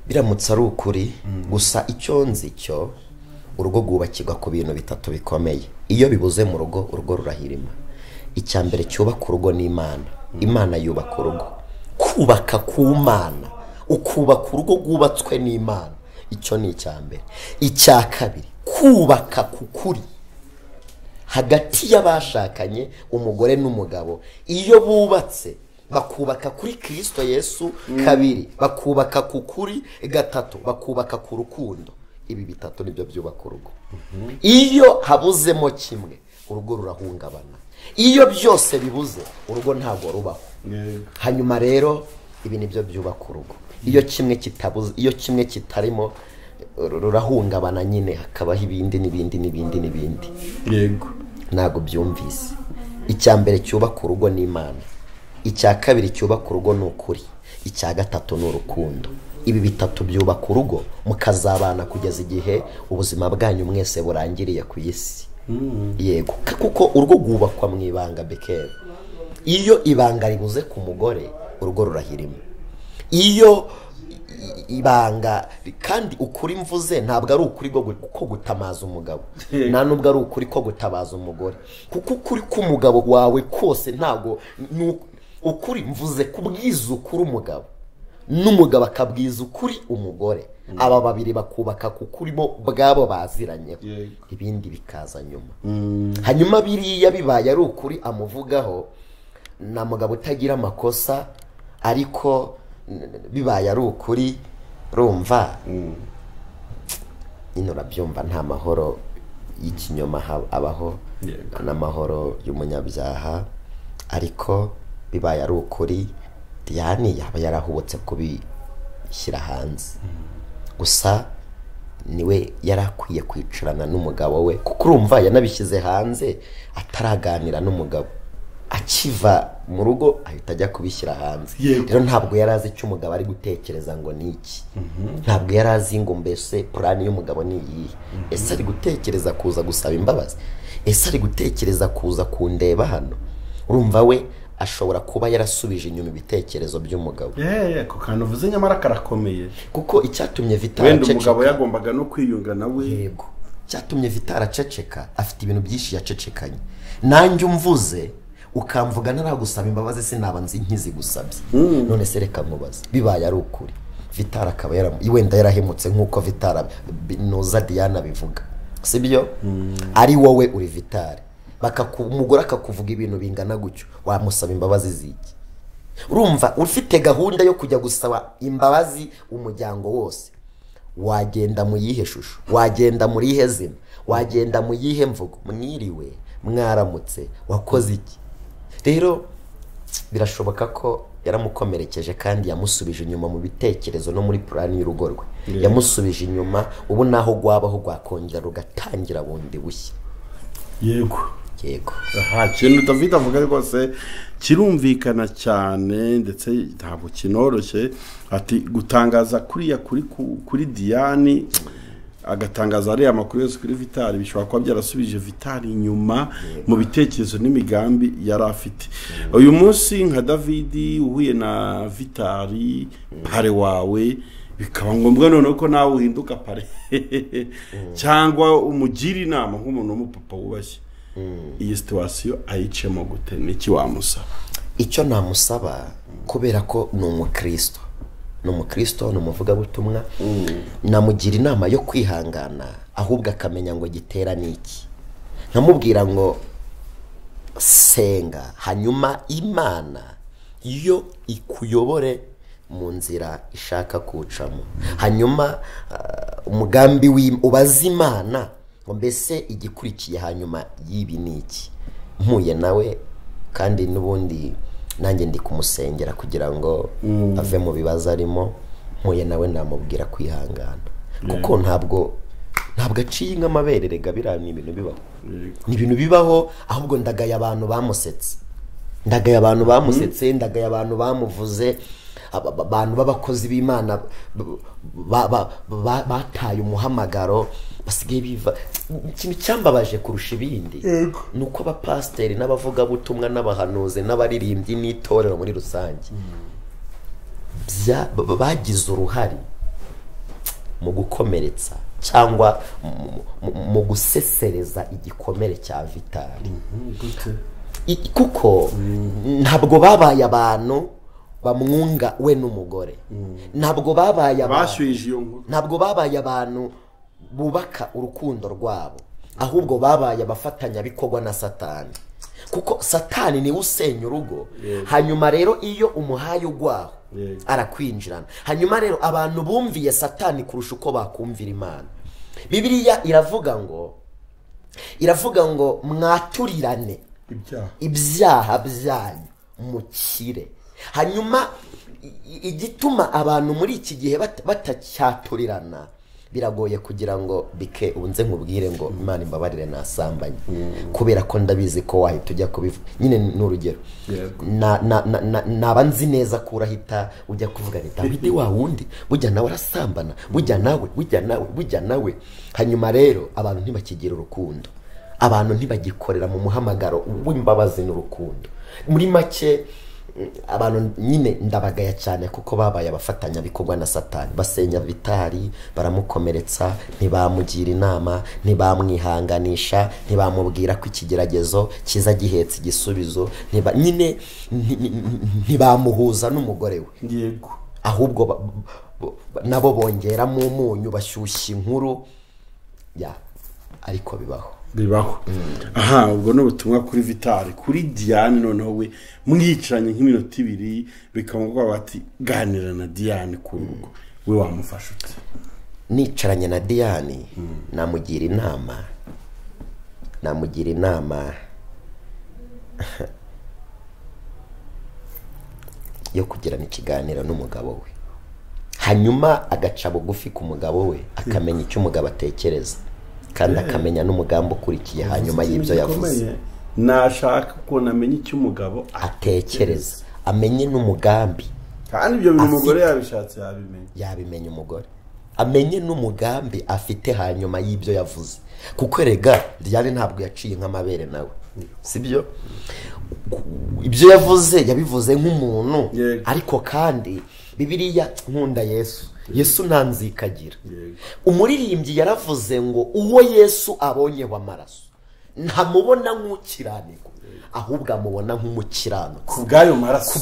Biramutse ari ukuri, gusa icyo nzi cyo, urugo rwubakirwa ku bintu bitatu bikomeye. Iyo bibuze mu rugo, urugo rurahirima. Icya mbere cyubaka urugo ni Imana. Imana yubaka urugo. Kubaka ku Mana, ukubaka urugo rwubatswe n'Imana, icyo ni icya mbere. Icya kabiri, kubaka ku kuri hagati y'abashakanye, umugore n'umugabo. Iyo bubatse bakubaka kuri Kristo Yesu, kabiri bakubaka ku kuri, gatatu bakubaka ku rukundo. Ibi bitatu nibyo byubaka urugo. Iyo habuzemo kimwe, urugo rurahungabana. Iyo byose bibuze, urugo ntabwo rubaho. Hanyuma rero ibi nibyo byubaka urugo. Iyo kimwe kitabuze, iyo kimwe kitarimo, rurahungabana nyine, hakabaho ibindi n'ibindi n'ibindi n'ibindi. Yego. Ntabwo byumvise. Icya mbere cyubaka urugo ni Imana. Icya kabiri cyubaka urugo ni ukuri. Icya gatatu ni urukundo. Ibi bitatu byubaka urugo, mukazabana kugeza igihe ubuzima bwanyu mwese burangiriye ku isi. Yego, kuko urugo rwubakwa mu ibanga bekera. Iyo ibanga ribuze ku mugore, urugo rurahirima. Iyo ibanga, kandi ukuri mvuze ntabwo ari ukuri ko gutamaza umugabo, nta nubwo ari ukuri ko gutabaza umugore, kuko ukuri k'umugabo wawe kose ntabwo ukuri mvuze kubwiza ukuri umugabo, n'umugabo akabwiza ukuri umugore. Aba babiri bakubaka kukurimo bwabo baziranyeho, ibindi bikaza nyuma. Hanyuma biriya bibaye ari ukuri amuvugaho, na mugabo utagira amakosa, ariko bibaye ari ukuri, rumva nyine urabyumva, nta mahoro y'ikinyoma abaho, n'amahoro y'umunyabyaha. Ariko bibaye ari ukuri, Diane yaba yarahubutse kubishyira hanze. Gusa niwe yarakwiye kwicarana n'umugabo we, kuko urumva yanabishyize hanze ataraganira n'umugabo. Akiva mu rugo ahita ajya kubishyira hanze. Rero ntabwo yari azi icyo umugabo ari gutekereza ngo ni iki. Ntabwo yari azi ngo mbese plani y'umugabo ni iyihe. Ese ari gutekereza kuza gusaba imbabazi? Ese ari gutekereza kuza kundeba hano? Urumva we ashobora kuba yarasubije inyuma ibitekerezo by'umugabo. Ako kantu uvuze nyamara karakomeye, kuko icyatumye Vitali wenda umugabo yagombaga no kwiyunga nawe. Yego, icyatumye Vitali aceceka, afite ibintu byinshi yacecekanye. Nanjye umvuze ukamvuga ntaragusaba imbabazi, sinaba nzi nkizigusabye. None se reka nkubaze, bibaye ari ukuri Vitali akaba wenda yarahemutse nk'uko Vitali noza Diana bivuga, sibyo? Ari wowe uri Vitali, umugore akakuvuga ibintu bingana gutyo, wamusaba imbabazi ziki? Urumva ufite gahunda yo kujya gusaba imbabazi umuryango wose, wagenda mu yihe shusho? Wagenda muri ihe zina? Wagenda mu yihe mvugo? Mwiriwe, mwaramutse, wakoze iki? Rero birashoboka ko yaramukomerekeje kandi yamusubije inyuma mu bitekerezo no muri plani y'urugo rwe. Yamusubije inyuma, ubu naho rwabaho rwakongera rugatangira bundi bushya. Yego. Yego. Aha kintu David avuga rwose kirumvikana cyane, ndetse ntabwo kinoroshye. Ati gutangaza kuriya kuri Diane, agatangaza ariya makuru yose kuri Vitali, bishobora kuba byarasubije Vitali inyuma mu bitekerezo n'imigambi yari afite. Uyu munsi nka David uhuye na Vitali pare wawe, bikaba ngombwa noneho ko nawe uhinduka pare cyangwa umugira inama nk'umuntu w'umupapa wubashye, iyi situation ayicemo gute? Niki wamusaba? Icyo namusaba, kubera ko ni umukristo, ni umukristo, ni umuvugabutumwa, namugira inama yo kwihangana, ahubwo akamenya ngo gitera niki. Nkamubwira ngo Senga, hanyuma Imana yo ikuyobore mu nzira ishaka kucamo. Hanyuma umugambi ubaza Imana ngo mbese igikurikiye hanyuma y'ibi ni iki. Mpuye nawe kandi n'ubundi nanjye ndi kumusengera kugira ngo ave mu bibazo arimo. Mpuye nawe namubwira kwihangana, kuko ntabwo aciye nk'amabere. Rega biriya ni ibintu bibaho, ni ibintu bibaho. Ahubwo ndagaya abantu bamusetse, ndagaya abantu bamusetse, ndagaya abantu bamuvuze, abantu b'abakozi b'Imana bataye umuhamagaro, basigaye biva. Ikintu cyambabaje kurusha ibindi ni uko abapasiteri n'abavugabutumwa n'abahanuzi n'abaririmbyi n'itorero muri rusange bagize uruhare mu gukomeretsa cyangwa mu gusesereza igikomere cya Vitali. Kuko ntabwo babaye abantu bamwunga we n'umugore, ntabwo babaye abantu, ntabwo babaye abantu bubaka urukundo rwabo, ahubwo babaye abafatanyabikorwa na Satani. Kuko Satani niwe usenya urugo. Hanyuma rero iyo umuhaye ugwaho arakwinjirana. Hanyuma rero abantu bumviye Satani kurusha uko bakumvira Imana. Bibiliya iravuga ngo mwaturirane ibyaha byanyu mukire. Hanyuma igituma abantu muri iki gihe batacyaturirana biragoye kugira ngo bike ubunze nkubwire ngo Imana imbabarire nasambanye, kubera ko ndabizi ko wahita ujya kubivuga. Nyine n'urugero naba nzi neza ko urahita ujya kuvuga ni Dawidi wa wundi bujya nawe arasambana, bujya nawe, bujya nawe, bujya nawe. Hanyuma rero abantu ntibakigira urukundo, abantu ntibagikorera mu muhamagaro w'imbabazi n'urukundo. Muri make abantu nyine ndabagaya cyane kuko babaye abafatanyabikorwa na Satani. Basenya Vitali, baramukomeretsa, ntibamugira inama, ntibamwihanganisha, ntibamubwira ko ikigeragezo kiza gihetse igisubizo, nyine ntibamuhuza n'umugore we. Yego, ahubwo nabo bongeramo umunyu, bashyushya inkuru ya ariko bibaho. Aha, ubwo ni ubutumwa kuri Vitali. Kuri Diane noneho we mwicaranye nk'iminota ibiri bikaba bati ganira na Diane ku rugo, we wamufasha ute? Nicaranye na Diane namugira inama yo kugirana ikiganiro n'umugabo we, hanyuma agaca bugufi ku mugabo we, akamenya icyo umugabo atekereza kandi akamenya n'umugambi ukurikiye hanyuma y'ibyo yavuze. Nashaka ko namenye icyo umugabo atekereza, amenye n'umugambi. Kandi ibyo bintu umugore yabishatse yabimenya, yabimenya umugore amenye n'umugambi afite hanyuma y'ibyo yavuze. Kuko erega Diane ntabwo yaciye nk'amabere nawe, sibyo? Ibyo yavuze yabivuze nk'umuntu, ariko kandi Bibiliya nkunda Yesu, Yesu ntanzikagira. Umuririmbyi yaravuze ngo uwo Yesu abonyeho amaraso ntamubona nk'ukiranirwa, ahubwo amubona nk'umukiranutsi ku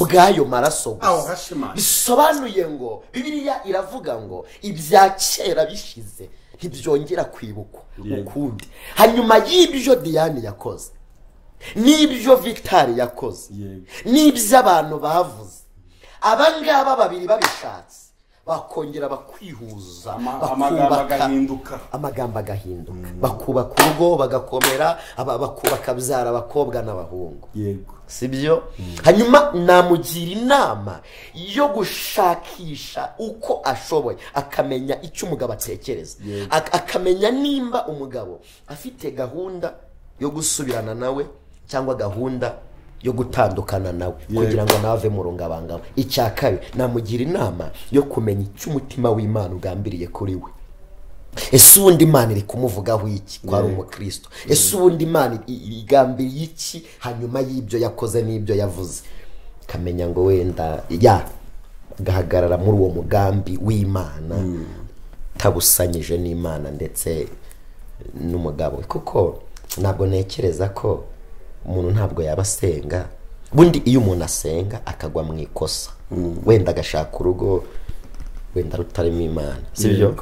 bw'ayo maraso gusa. Bisobanuye ngo Bibiliya iravuga ngo ibya kera bishize ntibyongera kwibukwa ukundi. Hanyuma y'ibyo Diane yakoze, n'ibyo Vitali yakoze, n'ibyo abantu bavuze, abangaba babiri babishatse bakongera bakwihuza, bakubaka, amagambo agahinduka, bakubaka urugo bagakomera, bakabyara abakobwa n'abahungu. Yego, sibyo? Hanyuma namugira inama yo gushakisha uko ashoboye, akamenya icyo umugabo atekereza, akamenya nimba umugabo afite gahunda yo gusubirana nawe cyangwa gahunda yo gutandukana nawe, kugira ngo nave mu rungabangabo. Icya kabiri, namugira inama yo kumenya icyo umutima w'Imana ugambiriye kuri we. Ese ubundi Imana iri kumuvugaho iki ko ari umukristo? Ese ubundi Imana igambiriye iki hanyuma y'ibyo yakoze n'ibyo yavuze? Kamenya ngo wenda ya gahagarara muri uwo mugambi w'Imana tabusanyije n'Imana ndetse n'umugabo. Kuko ntabwo ntekereza ko umuntu ntabwo yaba asenga. Bundi iyo umuntu asenga akagwa mu ikosa, wenda agashaka urugo wenda rutarimo Imana, sibyo?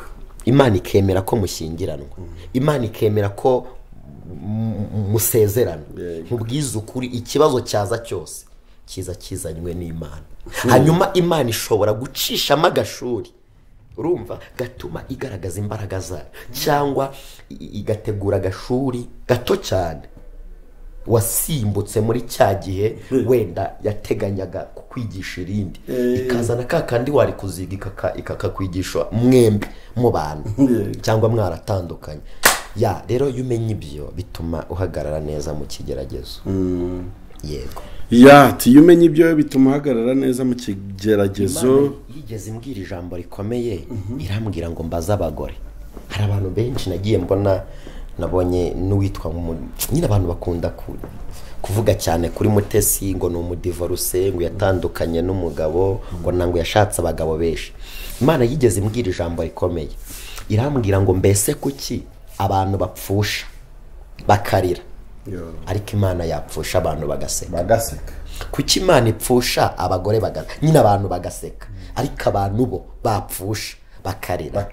Imana ikemera ko mushyingiranwa, Imana ikemera ko musezerana, nkubwize ukuri, ikibazo cyaza cyose kiza kizanywe n'Imana. Hanyuma Imana ishobora gucishamo agashuri, urumva, gatuma igaragaza imbaraga zayo, cyangwa igategura agashuri gato cyane wasimbutse muri cya gihe wenda yateganyaga kukwigisha irindi, ikazana ka kandi wari kuziga ikakakwigisha mwembi mu bantu cyangwa mwaratandukanye. Ya rero iyo umenye ibyo bituma uhagarara neza mu kigeragezo. Yego. Ya iyo umenye ibyo bituma uhagarara neza mu kigeragezo. Yigeze imbwira ijambo rikomeye, irambwira ngo mbaze abagore. Hari abantu benshi nagiye mbona, nabonye n'uwitwa nyine abantu bakunda kuvuga cyane kuri Mutesi ngo ni umudivorce, ngo yatandukanye n'umugabo, ngo nango yashatse abagabo benshi. Imana yigeze imbwira ijambo rikomeye, irambwira ngo mbese kuki abantu bapfusha bakarira, ariko Imana yapfusha abantu bagaseka. Kuki Imana ipfusha abagore nyine abantu bagaseka, ariko abantu bo bapfusha bakarira?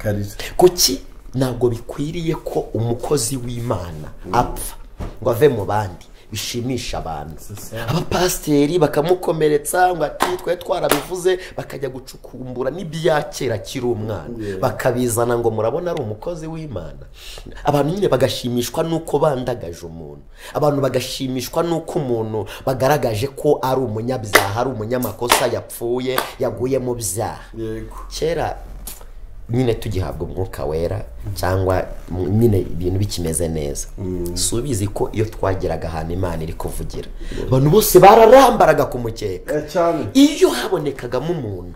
Kuki ntabwo bikwiriye ko umukozi w'Imana apfa ngo ave mu bandi bishimisha abantu? Abapasiteri bakamukomeretsa ngo ati twe twarabivuze, bakajya gucukumbura n'ibya kera akiri umwana, bakabizana ngo murabona ari umukozi w'Imana. Abantu nyine bagashimishwa nuko bandagaje umuntu, abantu bagashimishwa nuko umuntu bagaragaje ko ari umunyabyaha, ari umunyamakosa, yapfuye, yaguye mu byaha. Kera nyine tugihabwa umwuka wera cyangwa nyine ibintu bikimeze neza, subizi ko iyo twageraga ahantu Imana iri kuvugira abantu bose bararambaraga ku mukeka. Iyo habonekagamo umuntu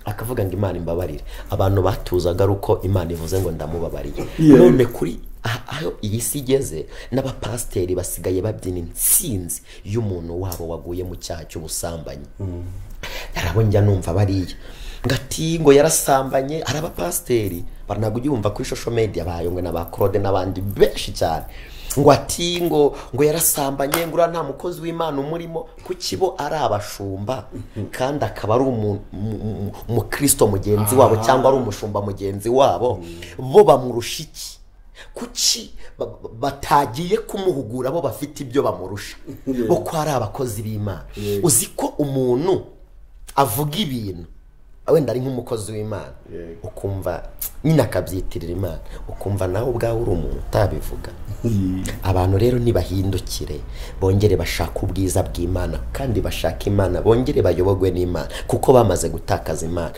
akavuga ngo Imana imbabarire, abantu batuzaga ari uko Imana ivuze ngo ndamubabariye. None kuri aho iyi si igeze, n'abapasiteri basigaye babyina intsinzi y'umuntu wabo waguye mu cyaha cy'ubusambanyi. Narabonye numva bariya ngati ngo yarasambanye, ari abapasiteri ntabwo ujya kuri social media bayongwe na ba Claude n'abandi benshi cyane, ngo ati ngo yarasambanye, ngo uriya nta mukozi w'Imana umurimo. Kuki bo ari abashumba kandi akaba ari umukristo mugenzi wabo cyangwa ari umushumba mugenzi wabo, bo bamurusha iki? Kuki batagiye kumuhugura bo bafite ibyo bamurusha, bo ko ari abakozi b'Imana? Uzi ko umuntu avuga ibintu wenda ari nk'umukozi w'Imana, ukumva nyine akabyitirira Imana, ukumva nawe ubwawe uri umuntu utabivuga. Abantu rero nibahindukire, bongere bashaka ubwiza bw'Imana, kandi bashaka Imana, bongere bayobogwe n'Imana, kuko bamaze gutakaza Imana,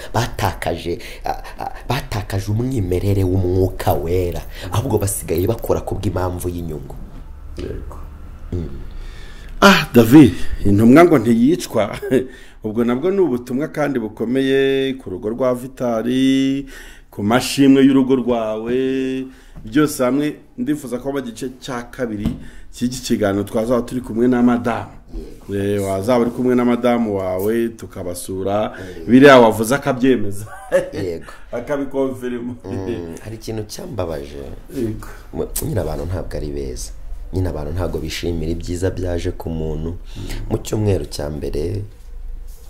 batakaje umwimerere w'umwuka wera, ahubwo basigaye bakora kubw'impamvu y'inyungu. Yego. David, intumwa ngo ntiyicwa. Ubwo nabwo ni ubutumwa kandi bukomeye ku rugo rwa Vitali, ku mashimwe y'urugo rwawe, byose hamwe. Ndifuza ko mu gice cya kabiri cy'iki kiganiro twazaba turi kumwe na madamu, wazaba uri kumwe na madamu wawe, tukabasura, biriya wavuze akabyemeza, yego, akabikonfirima. Hari ikintu cyambabaje nyine, abantu ntabwo ari beza, nyine abantu ntabwo bishimira ibyiza byaje ku muntu. Mu cyumweru cya mbere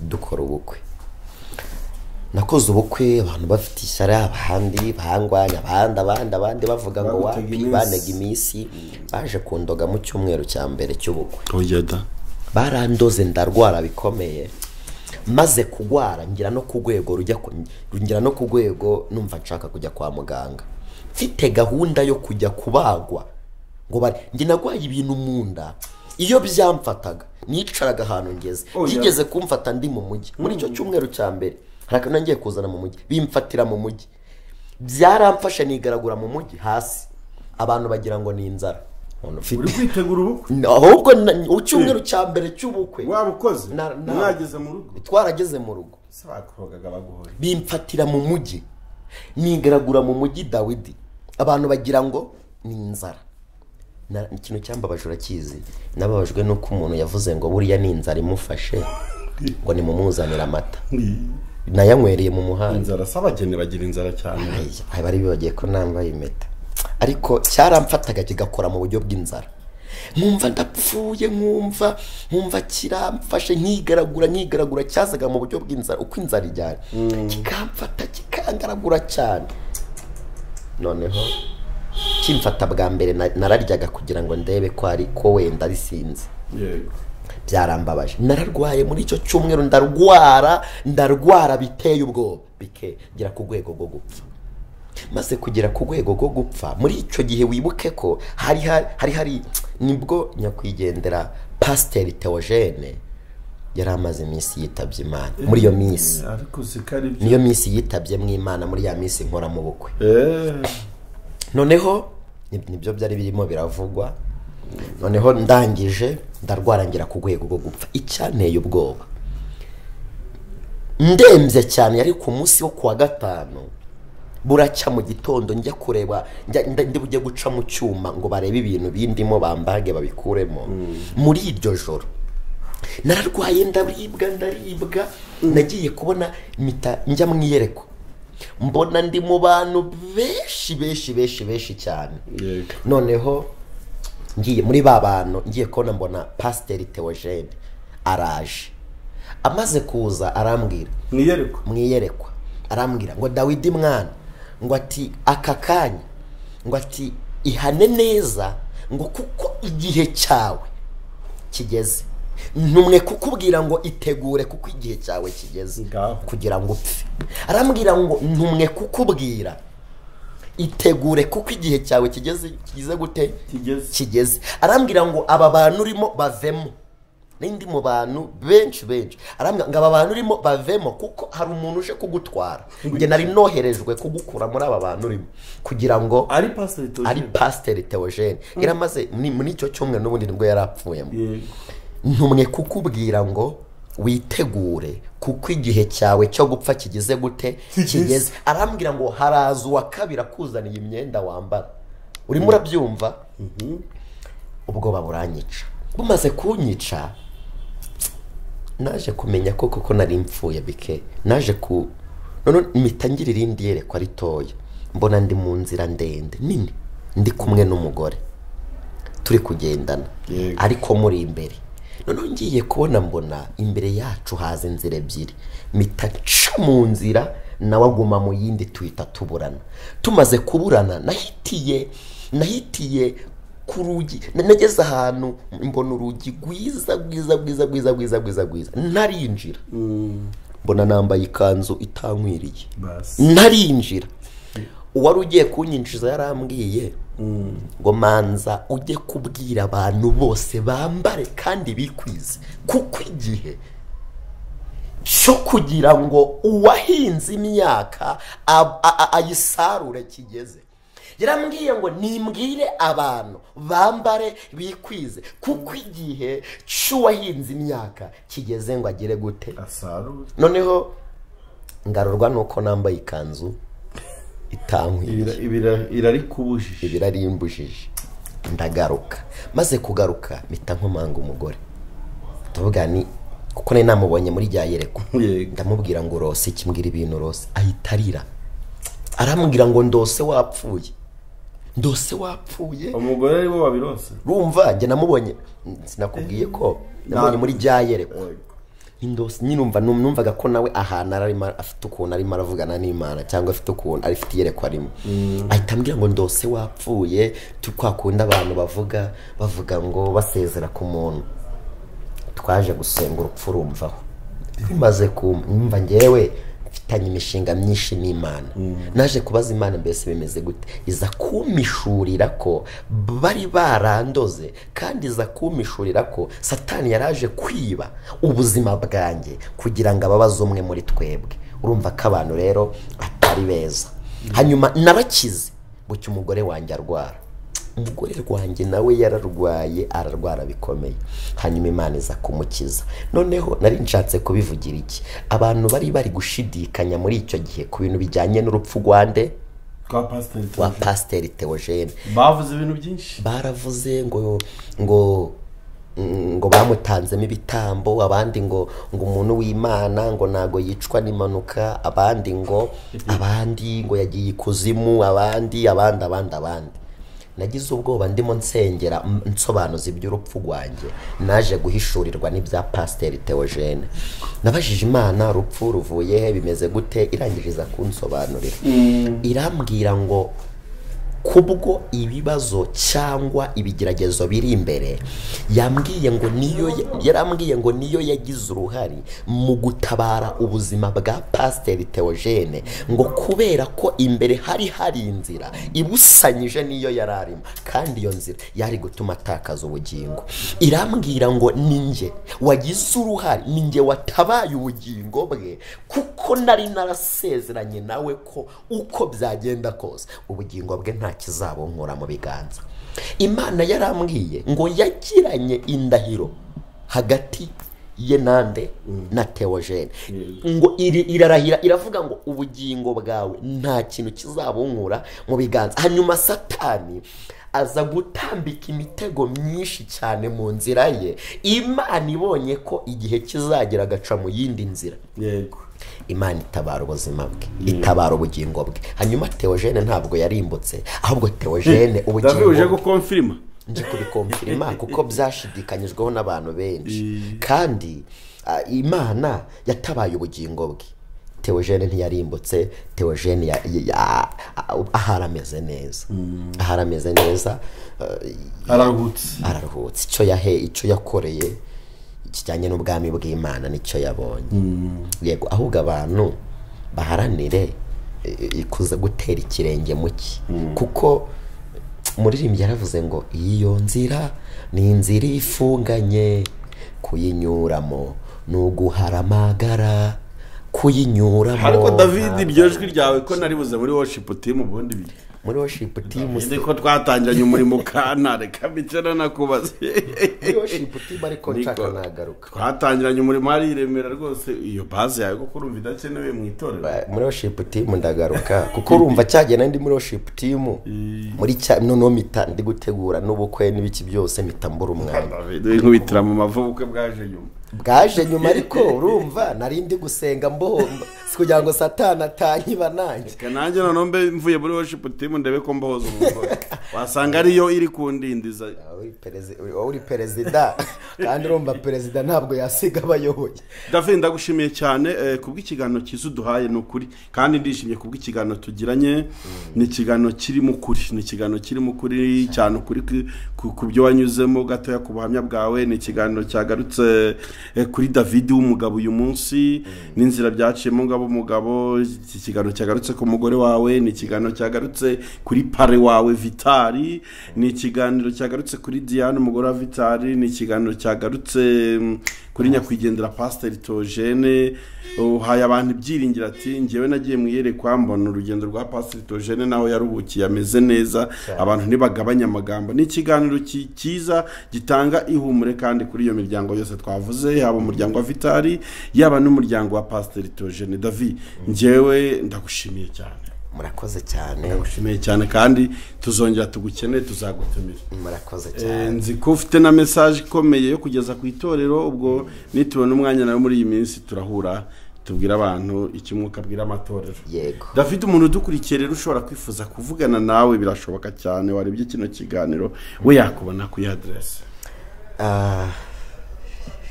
dukora ubukwe, nakoze ubukwe abantu bafite ishyari, abandi bangwanya, abandi bavuga ngo wapi, banega iminsi. Baje kundoga mu cyumweru cya mbere cy'ubukwe, barandoze ndarwara bikomeye. Maze kugwara ngira no ku rwego ngira no ku rwego numva nshaka kujya kwa muganga, mfite gahunda yo kujya kubagwa ngo bari njye nagwaye ibintu mu nda. Iyo byamfataga nicaraga ahantu ngeze, byigeze kumfata ndi mu mujyi muri icyo cyumweru cya mbere, hari akantu ngiye kuzana mu mujyi, bimfatira mu mujyi, byaramfashe nigaragura mu mujyi hasi, abantu bagira ngo ni inzara. Uri kwitegura ubukwe? Ahubwo icyumweru cya mbere cy'ubukwe wabukoze, mwageze mu rugo, twarageze mu rugo, bimfatira mu mujyi, nigaragura mu mujyi Dawidi, abantu bagira ngo ni inzara. Ikintu cyambabaje urakizi, nababajwe nuko umuntu yavuze ngo buriya ni inzara imufashe, ngo nimumuzanire amata, nayanywereye mu muhanda. Inzara s'abageni bagira inzara cyane, bari bibagiye ko nambaye impeta, ariko cyaramfataga kigakora mu buryo bw'inzara, nkumva ndapfuye, nkumva kiramfashe, nkigaragura, cyazaga mu buryo bw'inzara, uko inzara ijyana kikamfata kikangaragura cyane. Noneho Kimfata bwa mbere nararyaga kugira ngo ndebe ko ari ko wenda ari sinzi. Yego. Byarambabaje, nararwaye muri icyo cyumweru, ndarwara biteye ubwoba, bikegera ku rwego rwo gupfa. Maze kugera ku rwego rwo gupfa muri icyo gihe, wibuke ko hari nibwo nyakwigendera Pasiteri Theogene yari amaze iminsi yitabye Imana. Muri iyo minsi, Ariko sikari byo. niyo minsi yitabye mu Imana, muri ya minsi nkora mu bukwe. Noneho nibyo byari birimo biravugwa. Noneho ndangije ndarwara ngera ku rwego rwo gupfa. Icyanteye ubwoba, ndembye cyane, yari ku munsi wo kuwa gatanu, buracya mu gitondo njya kureba, ndi bujye guca mu cyuma ngo barebe ibintu bindimo, bambage babikuremo. Muri iryo joro nararwaye, ndaribwa. Nagiye kubona mpita njya mu iyerekwa, mbona ndi mu bantu benshi benshi benshi benshi cyane. Yego. Noneho ngiye muri ba bantu, ngiye kubona mbona Pasiteri Theogene araje. Amaze kuza arambwira, Mwiyerekwa. mu iyerekwa arambwira ngo: "Dawidi mwana," ngo ati "aka kanya," ngo ati "ihane neza," ngo "kuko igihe cyawe kigeze. Ntumwe kukubwira ngo itegure kuko igihe cyawe kigeze Ngaho. kugira ngo upfe." Arambwira ngo: "Ntumwe kukubwira itegure kuko igihe cyawe kigeze." Kigize gute? Kigeze. Kigeze. Arambwira ngo: "Aba bantu urimo bavemo." N'indi mu bantu benshi benshi, arambwira ngo: "Aba bantu urimo bavemo kuko hari umuntu uje kugutwara. Njye nari noherejwe kugukura muri aba bantu urimo kugira ngo" Ari Pasiteri Theogene. Ari Pasiteri Theogene. Yaramaze muri icyo cyumweru n'ubundi nibwo yari apfuyemo. Yego. "Ntumwe kukubwira ngo witegure kuko igihe cyawe cyo gupfa kigeze gute?" Kigeze. Arambwira ngo: "Haraza uwa kabiri akuzaniye imyenda wambara." Urimo urabyumva? Ubwoba buranyica. Bumaze kunyica, naje kumenya ko koko nari mpfuye bike. Naje ku none mpita ngira irindi yerekwa ritoya, mbona ndi mu nzira ndende nini, ndi kumwe n'umugore, turi kugendana, ariko muri imbere. Noneho ngiye kubona mbona imbere yacu haza inzira ebyiri, mpita nca mu nzira, nawe aguma mu yindi, tuhita tuburana. Tumaze kuburana, nahitiye ku rugi. Nageze ahantu mbona urugi rwiza rwiza rwiza rwiza rwiza rwiza rwiza. Ntarinjira, mbona nambaye ikanzu itankwiriye. Basi. Ntarinjira, uwari ugiye kunyinjiza yarambwiye ngo: "Manza ujye kubwira abantu bose bambare kandi bikwize, kuko igihe cyo kugira ngo uwahinze imyaka ayisarure kigeze." Yarambwiye ngo nimbwire abantu bambare bikwize kuko igihe cy'uwahinze imyaka kigeze ngo agere gute? Asarure. Noneho ngarurwa nuko nambaye ikanzu itankwiriye. Irarikubujije. Ibirarimbujije. Ndagaruka. Maze kugaruka, mpita nkomanga umugore, tuvuga ni kuko nari namubonye muri rya yerekwa. Ndamubwira ngo: "Rose kimbwira ibintu rose." Ahita arira, arambwira ngo: "Ndose wapfuye, ndose wapfuye." Umugore ari bo wabirose? Rumva, njye namubonye, sinakubwiye ko namubonye muri rya yerekwa? Indose nyine. Umva, numvaga ko nawe ahantu arimo afite ukuntu arimo aravugana n'Imana, cyangwa afite ukuntu afite iyerekwa arimo. Ahita ambwira ngo: "Ndose wapfuye." Kwa kundi abantu bavuga ngo basezera ku muntu. Twaje gusenga, urupfu rumvaho. Rumaze kumva, ngewe mfitanye imishinga myinshi n'Imana, naje kubaza Imana: "Mbese bimeze gute?" Iza kumpishurira ko bari barandoze, kandi iza kumpishurira ko Satani yaraje kwiba ubuzima bwanjye kugira ngo ababaze umwe muri twebwe. Urumva ko abantu rero atari beza. Hanyuma narakize, bucya umugore wanjye arwara. Umugore wanjye nawe yararwaye, ararwara bikomeye, hanyuma Imana iza kumukiza. Noneho nari nshatse kubivugira iki? Abantu bari gushidikanya muri icyo gihe ku bintu bijyanye n'urupfu rwande? Kwa Pasiteri. Wa Pasiteri Theogene. Bavuze ibintu byinshi. Baravuze ngo bamutanzemo ibitambo, abandi ngo umuntu w'Imana ngo ntago yicwa n'impanuka, abandi ngo yagiye ikuzimu, abandi abandi abandi abandi. Nagize ubwoba ndimo nsengera, nsobanuza iby'urupfu rwanjye. Naje guhishurirwa n'ibya Pasiteri Theogene. Nabajije Imana: "Urupfu ruvuye he? Bimeze gute?" Irangije iza kunsobanurira, irambwira ngo Kubwo ibibazo cyangwa ibigeragezo biri imbere, yambwiye ngo niyo yarambwiye ngo niyo yagize uruhare mu gutabara ubuzima bwa Pasiteri Theogene, ngo kubera ko imbere hari inzira ibusanyije niyo yari arimo, kandi iyo nzira yari gutuma atakaza ubugingo. Irambwira ngo ninjye wagize uruhare, ninjye watabaye ubugingo bwe, kuko nari narasezeranye nawe ko uko byagenda kose ubugingo bwe nta kizabunkura mu biganza. Imana yarambwiye ngo yagiranye indahiro hagati ye nande na Theogene, ngo irarahira iravuga ngo ubugingo bwawe nta kintu kizabunkura mu biganza. Hanyuma Satani aza gutambika imitego myinshi cyane mu nzira ye. Imana ibonye ko igihe kizagera agaca mu yindi nzira, yego, Imana itabara ubuzima bwe, itabara ubugingo bwe. Hanyuma Theogene ntabwo yarimbutse, ahubwo Theogene ubugingo uje gukonfirma, nje kubikonfirma kuko byashidikanyijweho n'abantu benshi, kandi Imana yatabaye ubugingo bwe. Theogene ntiyarimbutse, Theogene ahari ameze neza, ahari ameze neza, araruhutse. Icyo icyo yakoreye kijyanye n'ubwami bw'Imana nicyo yabonye. Yego, ahubwo abantu baharanire ikuza gutera ikirenge muki, kuko umuririmbyi yaravuze ngo iyo nzira ni inzira ifunganye, kuyinyuramo nuguharamagara, kuyinyuramo. Ariko David, iryo jwi ryawe ko naribuze muri worship team, ubundi muri worship team ndiko twatangiranye umurimo kana reka bicara nakubaze muri worship team, ariko nshaka nagaruka twatangiranye umurimo ari iremera rwose, iyo base yawe ko urumva idakenewe mu itorero. Muri worship team ndagaruka kuko urumva cyagenda ndi muri worship team muri noneho mita ndi gutegura n'ubukwe n'ibiki byose, mpita mbura umwanya. David nkubitira mu mavu, ubukwe bwaje nyuma, ariko urumva nari ndi gusenga mbohomba kugira ngo Satani atanyiba nanjye. Reka nanjye noneho mbe mvuye muri worship team ndebe ko mbohoza umugore, wasanga ariyo iri kundindiza. Uri perezida kandi urumva perezida ntabwo yasiga abayoboye. David, ndagushimiye cyane kubw'ikiganiro cyiza uduhaye, ni ukuri, kandi ndishimye kubw'ikiganiro tugiranye. Ni ikiganiro kirimo ukuri, ni ikiganiro kirimo ukuri cyane, ukuri ku byo wanyuzemo gatoya ku buhamya bwawe. Ni ikiganiro cyagarutse kuri David w'umugabo uyu munsi n'inzira byaciyemo ngabo umugabo. Iki kiganiro cyagarutse ku mugore wawe, ni ikiganiro cyagarutse kuri pare wawe Vitali, ni ikiganiro cyagarutse kuri Diane umugore wa Vitali, ni ikiganiro cyagarutse kuri nyakwigendera Pasiteri Theogene. Uhaye abantu ibyiringiro ati njyewe nagiye mu iyerekwa mbona urugendo rwa Pasiteri Theogene naho yaruhukiye ameze neza, abantu ntibagabanya amagambo. Ni ikiganiro cyiza gitanga ihumure kandi kuri iyo miryango yose twavuze, yaba umuryango wa Vitali, yaba n'umuryango wa Pasiteri Theogene. David, njyewe ndagushimiye cyane. Murakoze cyane. Ndagushimiye cyane kandi tuzongera tugukeneye, tuzagutumira. Murakoze cyane. Nzi ko ufite na message ikomeye yo kugeza ku itorero, ubwo nitubona umwanya nawe muri iyi minsi turahura tubwira abantu icyo umwuka abwira amatorero. Yego. David, umuntu udukurikiye rero ushobora kwifuza kuvugana nawe, birashoboka cyane, warebye kino kiganiro we yakubona ku adresse.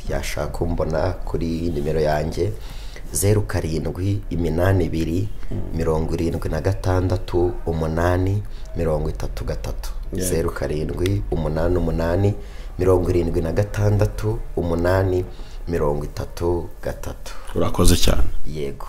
Yashaka kumbona kuri nimero yanjye 0 7 8 2 76 8 33, 0 7 8 8 76 8 33. Urakoze cyane. Yego.